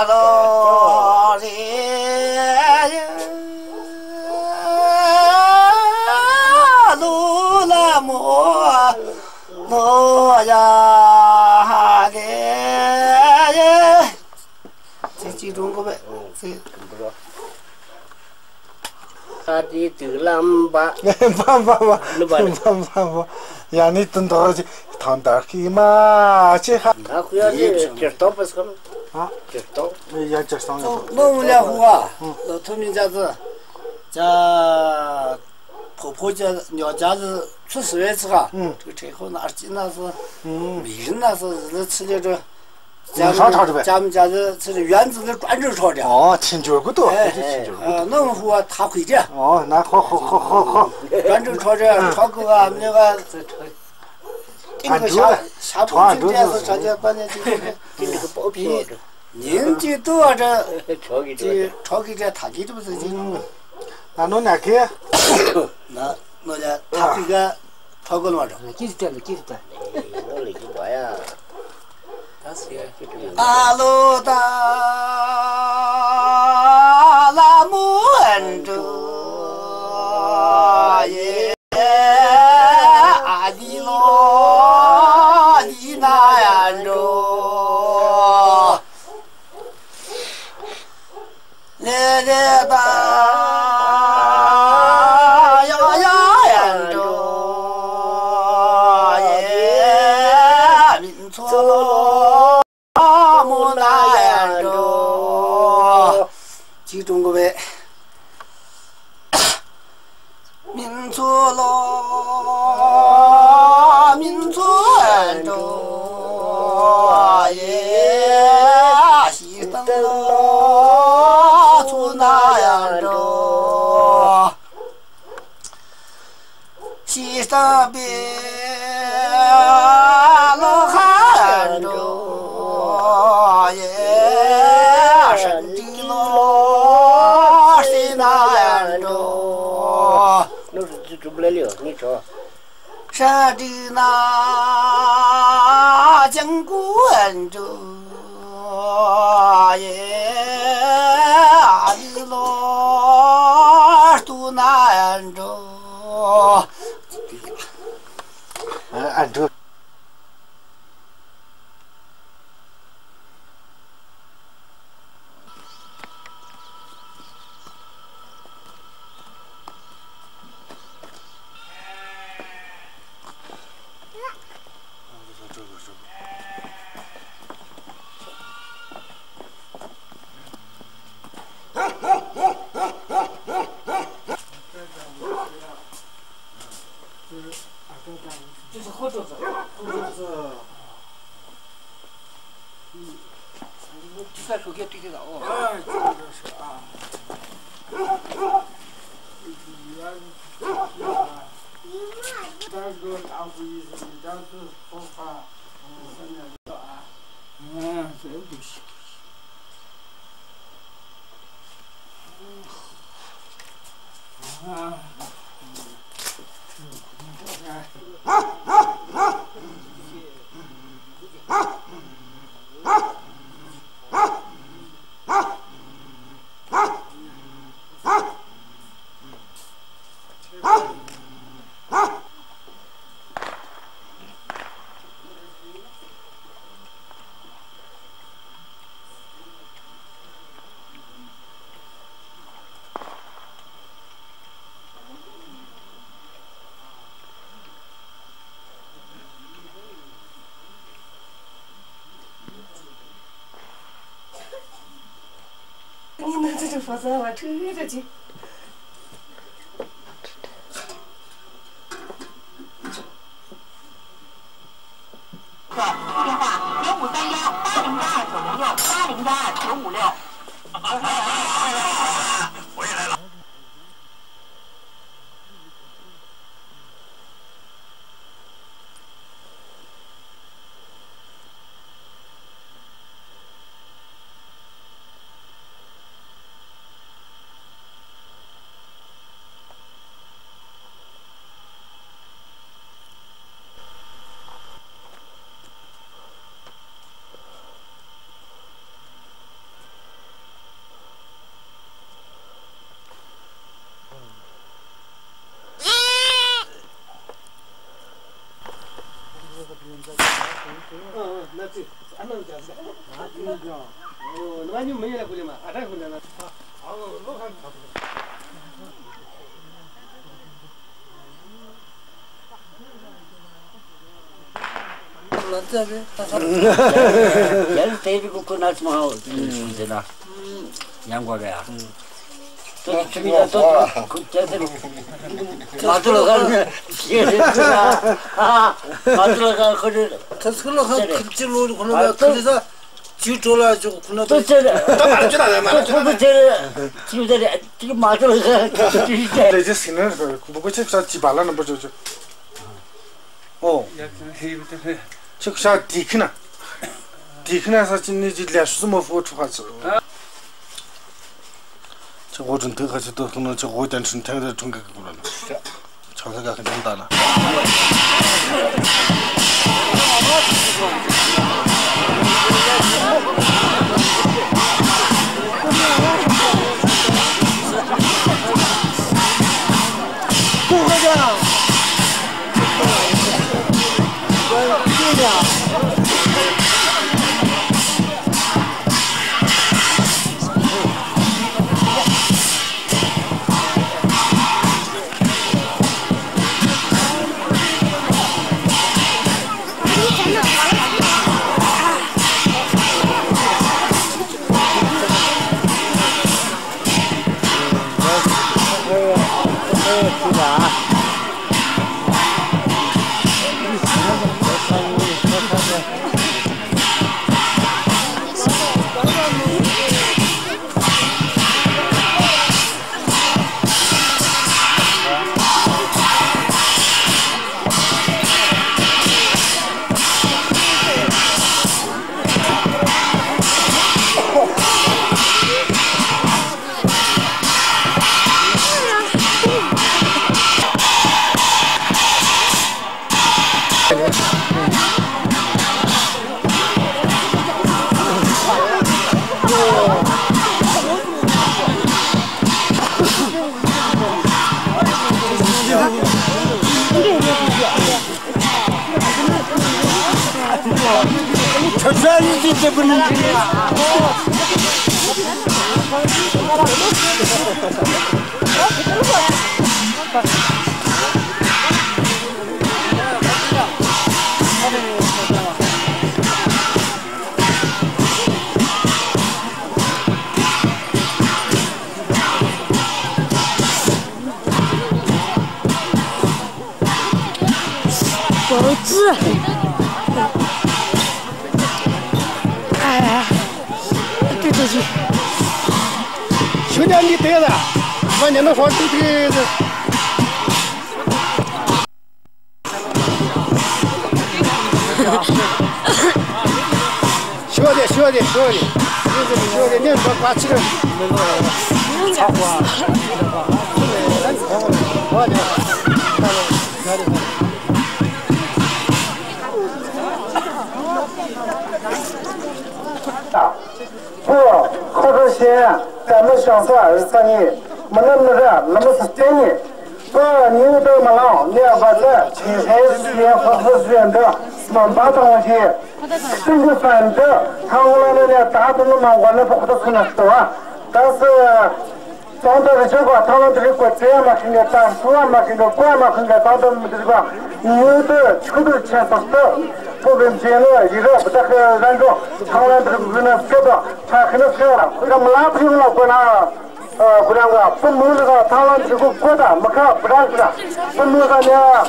ལོ་རེ། ལོ་ལ་མོ་ལོ་ཡ་ལེ། ཅི་ཅི་རུང་གོ་བེ། ཅི། ཁ་ཏི་ཏི་ལམ་བ། བ་བ་བ། ནུ་བ་ནུ། བ་བ་བ། ཡ་ནི་ཏུན་ཏོ་ཅི་ཐང་ད་ཁི་མ་ཅི་ཧ། ང་ཁུ་ཡ་ཅི་ཅི་ཏོ་པས་ཁམ། ཧ། ཅི་ཏོ། ཡ་ཅི་སང་ཡ། ནོ་ལ་ཧུ་ཨ། ལོ་ཐུ་མི་ཅ་ཙི། ཅ། ཕོ་ཕོ་ཅ་ཉོ་ཅ་ཙི་ཚུ་སི་བེ་ཙི་ཁ། ཨུམ། ཁྲེ་ཁོ་ན་ཨར་ཅི་ན་སི། ཨུམ། མི་རི་ན་སི་ཟི་ལི་ཚི་ལི་རུ། ལུང་ཤ་ཁྲག་རེད་པས། ལྕམ་ཅ་ལི་ཚིར་ཡོན་ཙི་ལི་ཀྲོན་ཅུ་ཁྲོ་རེ། ཨོ་ཆིན་ཅོ་གུ་ཏོ། ཨེ་ཆིན་ཅོ་གུ་ཏོ། ནོ་ཧུ་བ་ཐ་ཁུ་རེ། ཨོ་ན་ཁོ་ཁོ་ཁོ་ཁོ་ཁོ། ཀྲོན་ཅུ་ཁྲོ་རེ། ཁྲོ་གུ་བ་མི་བ། ཏིང་གི་ཤ་ཤ་པོ་ཅིག་རེ་སོ་ཆ་ཅེ་པ་ནེ་ཅིག་ཏིང་གི་པོ་ཕི། ཉིན་ཅིག་ཏུ་བ་རེ། ཁྲོ་གི་ཅིག་ཁྲོ་གི་ཅིག་ཐ་གི་ཏུ་བ་ཟེར་ཅིག་ན་ནོ་ན་ཁེ། ན་ནོ་ལ་ཐ་ཁུ་ག་ཁྲོ་གུ་ལ་བ་རེ། ཀི་ཏ་ལ་ཀི་ཏ། ནོ་ལ་ཀི་བ་ཡ། ཨ་ལོ་ད་ལ་མོ་ཨན་འགྲོ་ཡེ། ཨ་ལི་ལོ་ལི་ན་ཡ་འགྲོ། ལེ་ལེ་ད་ཡ་ཡ་ཡ་འགྲོ་ཡེ། མིན་ཚོ་ལོ་མོ་ན་ཡ་འགྲོ། ཅིག་ཀྲུང་གོ་བེ། མིན་ཚོ་ལོ། མིན་ཚོ་འགྲོ་ཡེ། ཤི་སྟེང་ལོ་ཚོ་ན་ཡ་འགྲོ། ཤི་སྟེང་བེ་ལོ་ཁ་འགྲོ་ཡེ། ཧྲན་ཏི་ལོ་སི་ན་ཡ་འགྲོ། ནོར་ཅུ་ཅུ་བླེ་ལེ་ཡོ་ནི་ཅོ། ཧྲན་ཏི་ན་ཅང་ཀུ་ཨན་འགྲོ་ཡེ། ཨ་ལི་ལོ་སྟུ་ན་ཨན་འགྲོ། ཨན་འགྲོ། Bauzi. Ai, tu tu ji. Shunya ni te da. Ma ni no so tu tu. Shuwa de, shuwa de, shuwa de. Shuwa de, ne ba ba chi de. Bo, kho ro she, ta me shang sa, sa ni, ma na me ra, na me sa te ni. Bo, ni u de ma la, ni a ba za, chi he, ni a ba za, shi an de, ma ba ta wa ji. Sing de fan de, ta wa la ne, ta de ma wa na bo ko ta su na to a. Ta se, Tangda ri chang kwa, tangda ri kwa, tseya ma khinga, tang suwa ma khinga, kwa ma khinga, tangda ri kwa. Nyu de, chu de, chen sa de. Ko ben chen lo, yi ro, bata ke ran ro. Tangda ri kwa na se de, cha khina se la. Ko ka mla phi la kwa na, eh, ko rang kwa. Pun mu la, tangda ri kwa kwa da, ma ka, bra kwa. Pun mu la nya.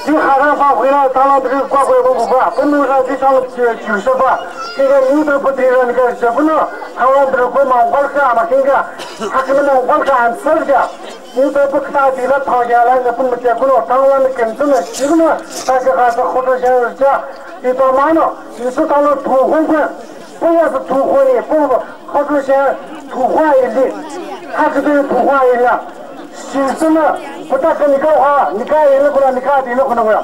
Di kha rang fa kwa na, tangda ri kwa kwa kwa kwa. Pun mu la di tang, eh, chu se ba. Ke ka nyu de, bata ri ran ka se kwa na. Tangda ri kwa ma kwa ka, ma khinga. Hakina ma ngol ka answer ja. Ni to puk ta di la thau ja la na pun mate kuno, tang la na kem tu na, shi kuno, ta ka ka sa khoto ja ja. Ni to ma no, ni su ta lo tu hon ko. Ko ya sa tu hon ni, ko khoto ja tu hwa i li. Ha ka tu tu hwa i la. Shi su na, ko ta ka ni ka ha, ni ka i la ko na ni ka di la ko na.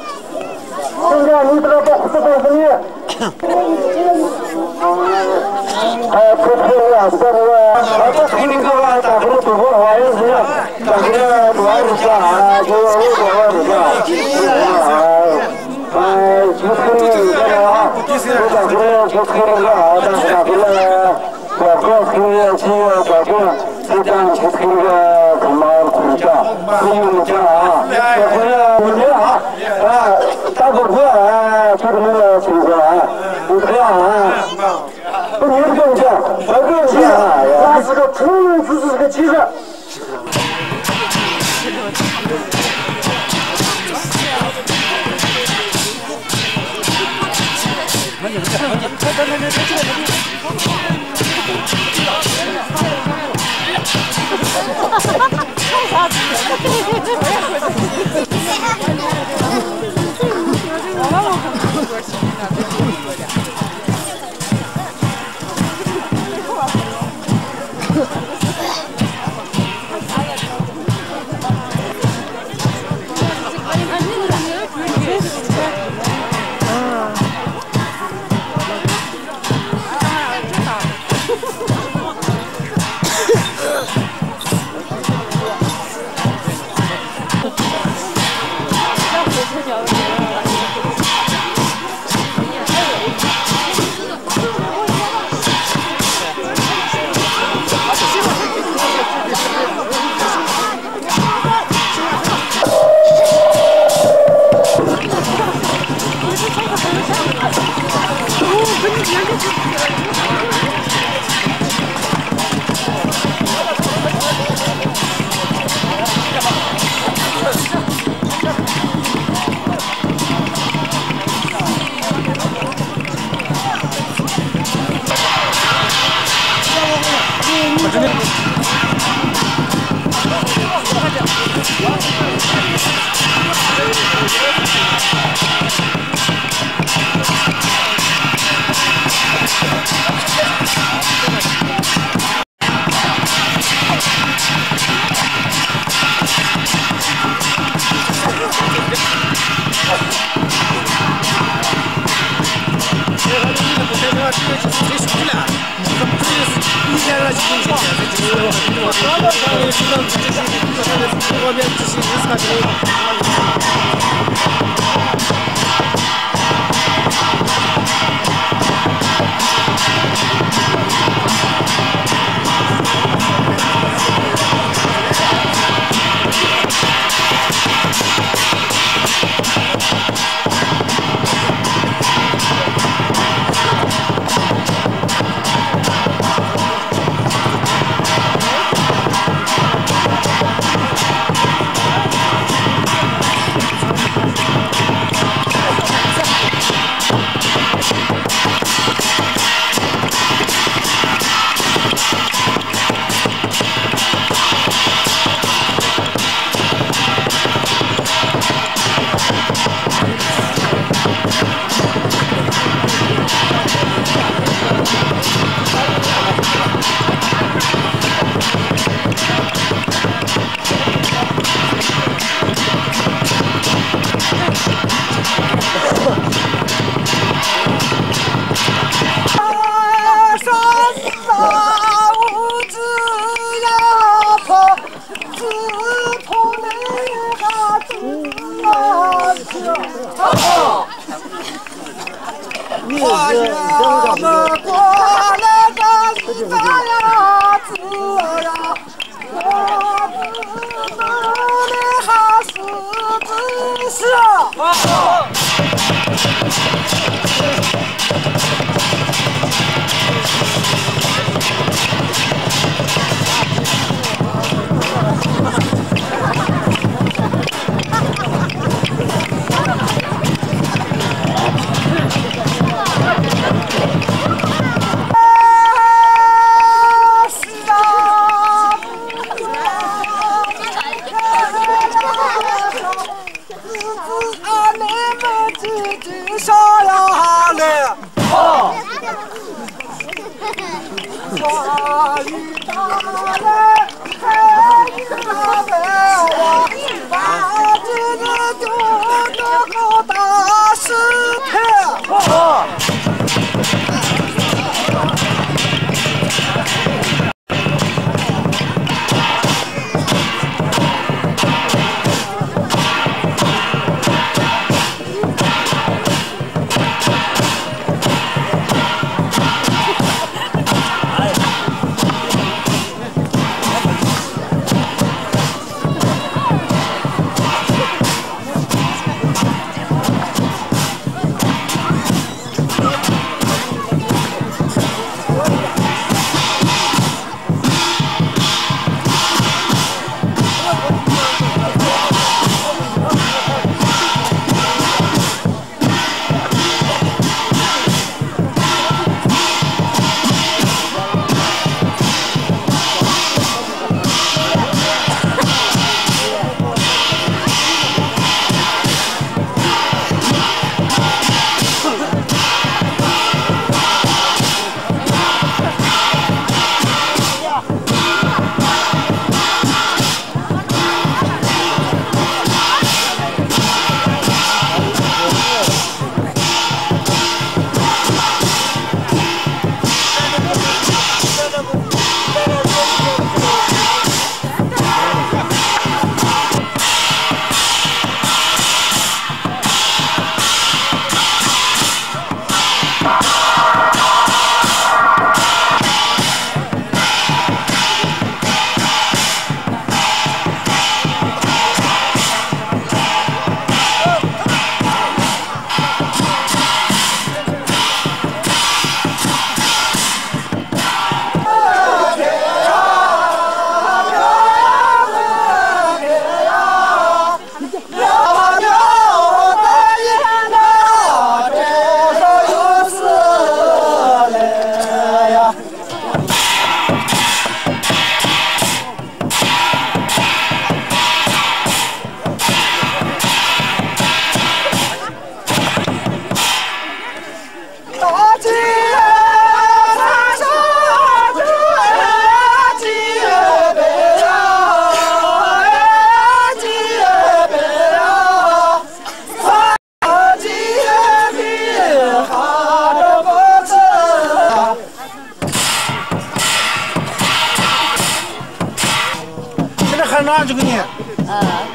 ནང་འཇུག་ནི། ཨ།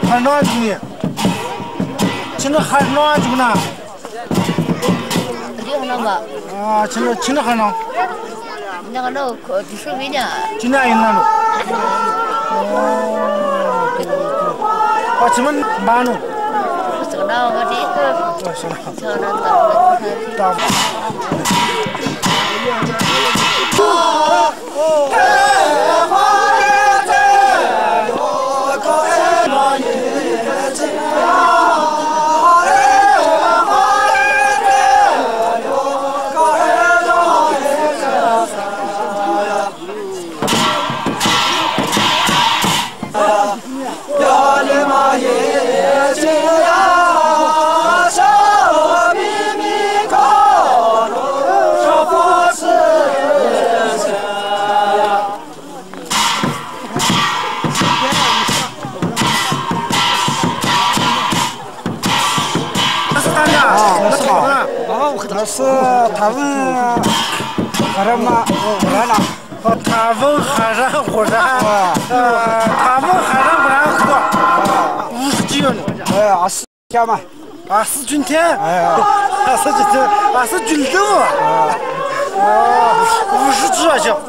ཧར་ནང་འཇུག་ནི། ཁྱེད་ནི་ཧར་ནང་འཇུག་ན། རེ་ཧར་ནང་བ། ཨ། ཁྱེད་ནི་ཁྱེད་ནི་ཧར་ནང་། ནང་ནོ་ཁོ་དུ་ཤུ་མི་ཉ། ཁྱེད་ནི་ཨ་ཡིན་ན་ནོ། ཨ། ཁྱེད་མི་མ་ནོ། ཁོ་ཚང་ན་བ་རེ་ཁོ། ཁོ་ཚང་ན་ད་ད། ཨ། ལགས་སོ། ལགས་སོ། ད་བུན་ཧ་ར་མ་ཧོ་ར་ན། ད་བུན་ཧ་ར་ཧོ་ར། ཨ། ད་བུན་ཧ་ར་ཧོ་ར་ཧོ། ཨ། ཝུ་ཅི་ཡོད་ནོ། ཨ། ཨ་སི་ཀྱ་མ། ཨ་སི་ཅུན་ཐེ། ཨ། ཨ་སི་ཅུན་ཐེ། ཨ་སི་ཅུན་ཐེ་བོ། ཨ། ཝུ་ཧྲི་ཅི་བ་ཤོག།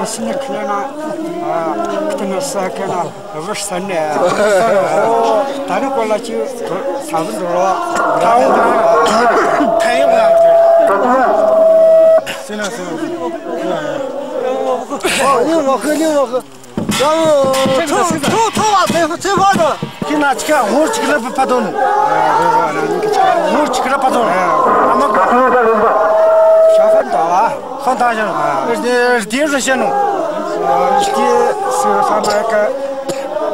ཨ་སི་ནི་ཁྱེད་ན། ཨ། ཁྱེད་ན་ས་ཁྱེད་ན་ཝུ་ཧྲི་ས་ནི། ཨ། ད་ནི་ཀོ་ལ་ཅི་ས་བུན་འགྲོ་ལོ། ད་ཝུན་ད་ཐའི་ཝན། སི་ན་སི་ན། ཨོ། ཉི་མ་ཁུ་ཉི་མ་ཁུ། ཡང་ཐུ་ཐུ་ཐུ་བ་ཚེ་ཚེ་བ་དང་། ཁྱེད་ན་ཅི་ཁ་ཧོར་ཅིག་ལ་བུད་པ་དོ་ནོ། ཧོར་ཅིག་ལ་བུད་དོ་ནོ། ཨ་མ་ཁ་ཧོན་ད་ལ། ཧོན་ད་ཞང་། ཨ། ཨེ་ཏེ་ཨེ་ཏེ་ར་ཤ་ནོ། ཨ། ཨེ་ཏེ་སི་ཧ་མ་ཀ་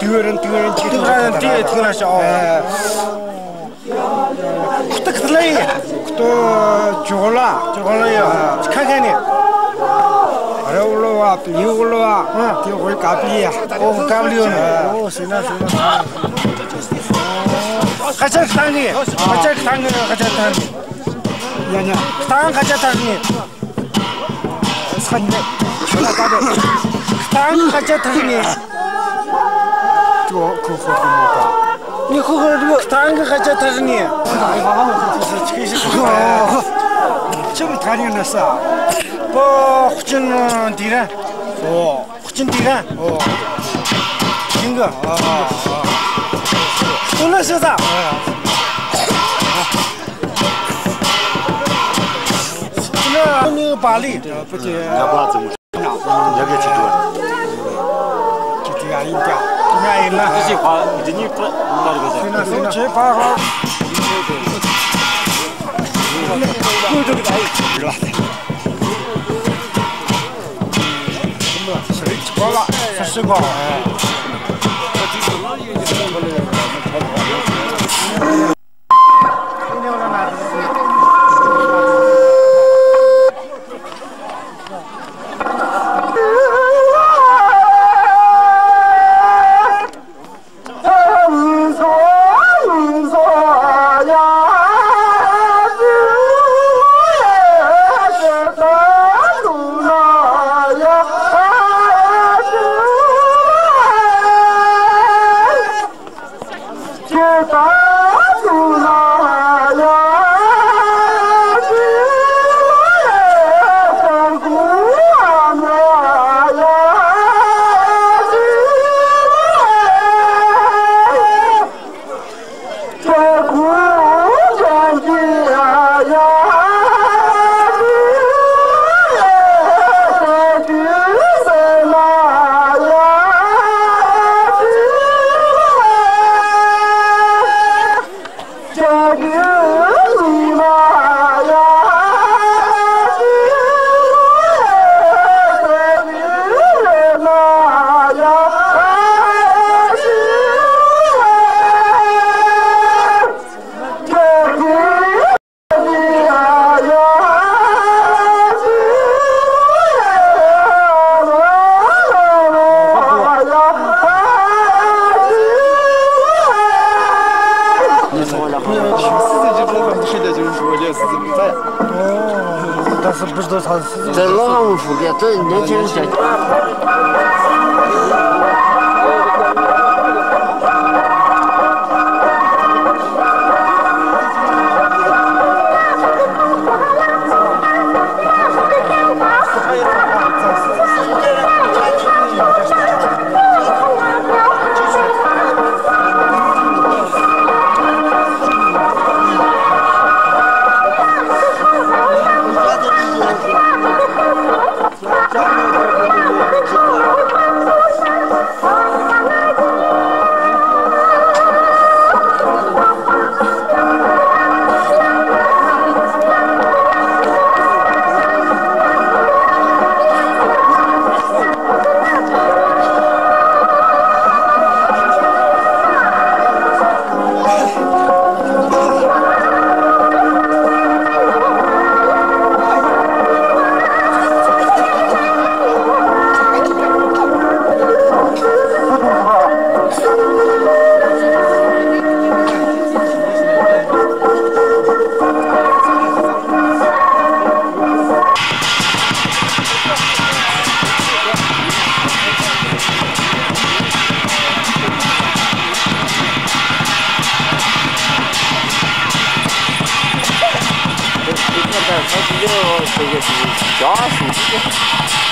ཏུ་རན་ཏུ་རན་ཅི་ཏུ་རན་ཏི་ཏུ་རན་ཤ། ཨ། ཁུ་ཏ་ཁུ་ཏ་ལ་ཡི། ཁུ་ཏ་ཇོ་ལ། ཇོ་ལ་ཡི། ཁ་ཁ་ནི། ར་ཨུ་ལོ་བ་པི་ཨུ་ལོ་བ། ཨ། ཏི་ཧོ་ཀ་པི་ཡ། ཨོ་ཀ་པི་ཡ་ནི། ཨ། ཨོ་སི་ན་སི་ན། ཁ་ཆ་ཐང་ནི། ཁ་ཆ་ཐང་ནི། ཁ་ཆ་ཐང་ནི། ཡ་ཉ། ཐང་ཁ་ཆ་ཐང་ནི། སང་ཉིན་ཁྱོད་ལ་ད་དེ། ཐང་ཁ་ཆ་ཐང་ནི། ཁོ་ཁོ་ཁོ་ཁོ་མོ་ད། ནི་ཁོ་ཁོ་རུ་ཐང་ཁ་ཆ་ཐང་ནི། ཁྱོད་ཐང་ནི་ན་ས། པོ་ཁུ་ཅན་དི་ར། ཨོ། ཁུ་ཅན་དི་ར། ཨོ། ཡིན་གི། ཨ། ཨོ་ལ་ཤེས་ས། ཨ། ཁྱོད་ནི་པ་ལི། ཡ་བ་ཙམ། ཡ་གི་ཅི་འདྲ། ཅི་ཅི་ཡ་ཡིན་ཀྱང་། ཡ་ཡིན་ན། ཅི་ཅི་པ་ཅི་ནི་པ་ལ་ར་ག་ཅི། ཅི་ན་ཅི་ན། ཅི་པ་ཧ། པ་ལ་ས་སི་གོ། Oke, oke.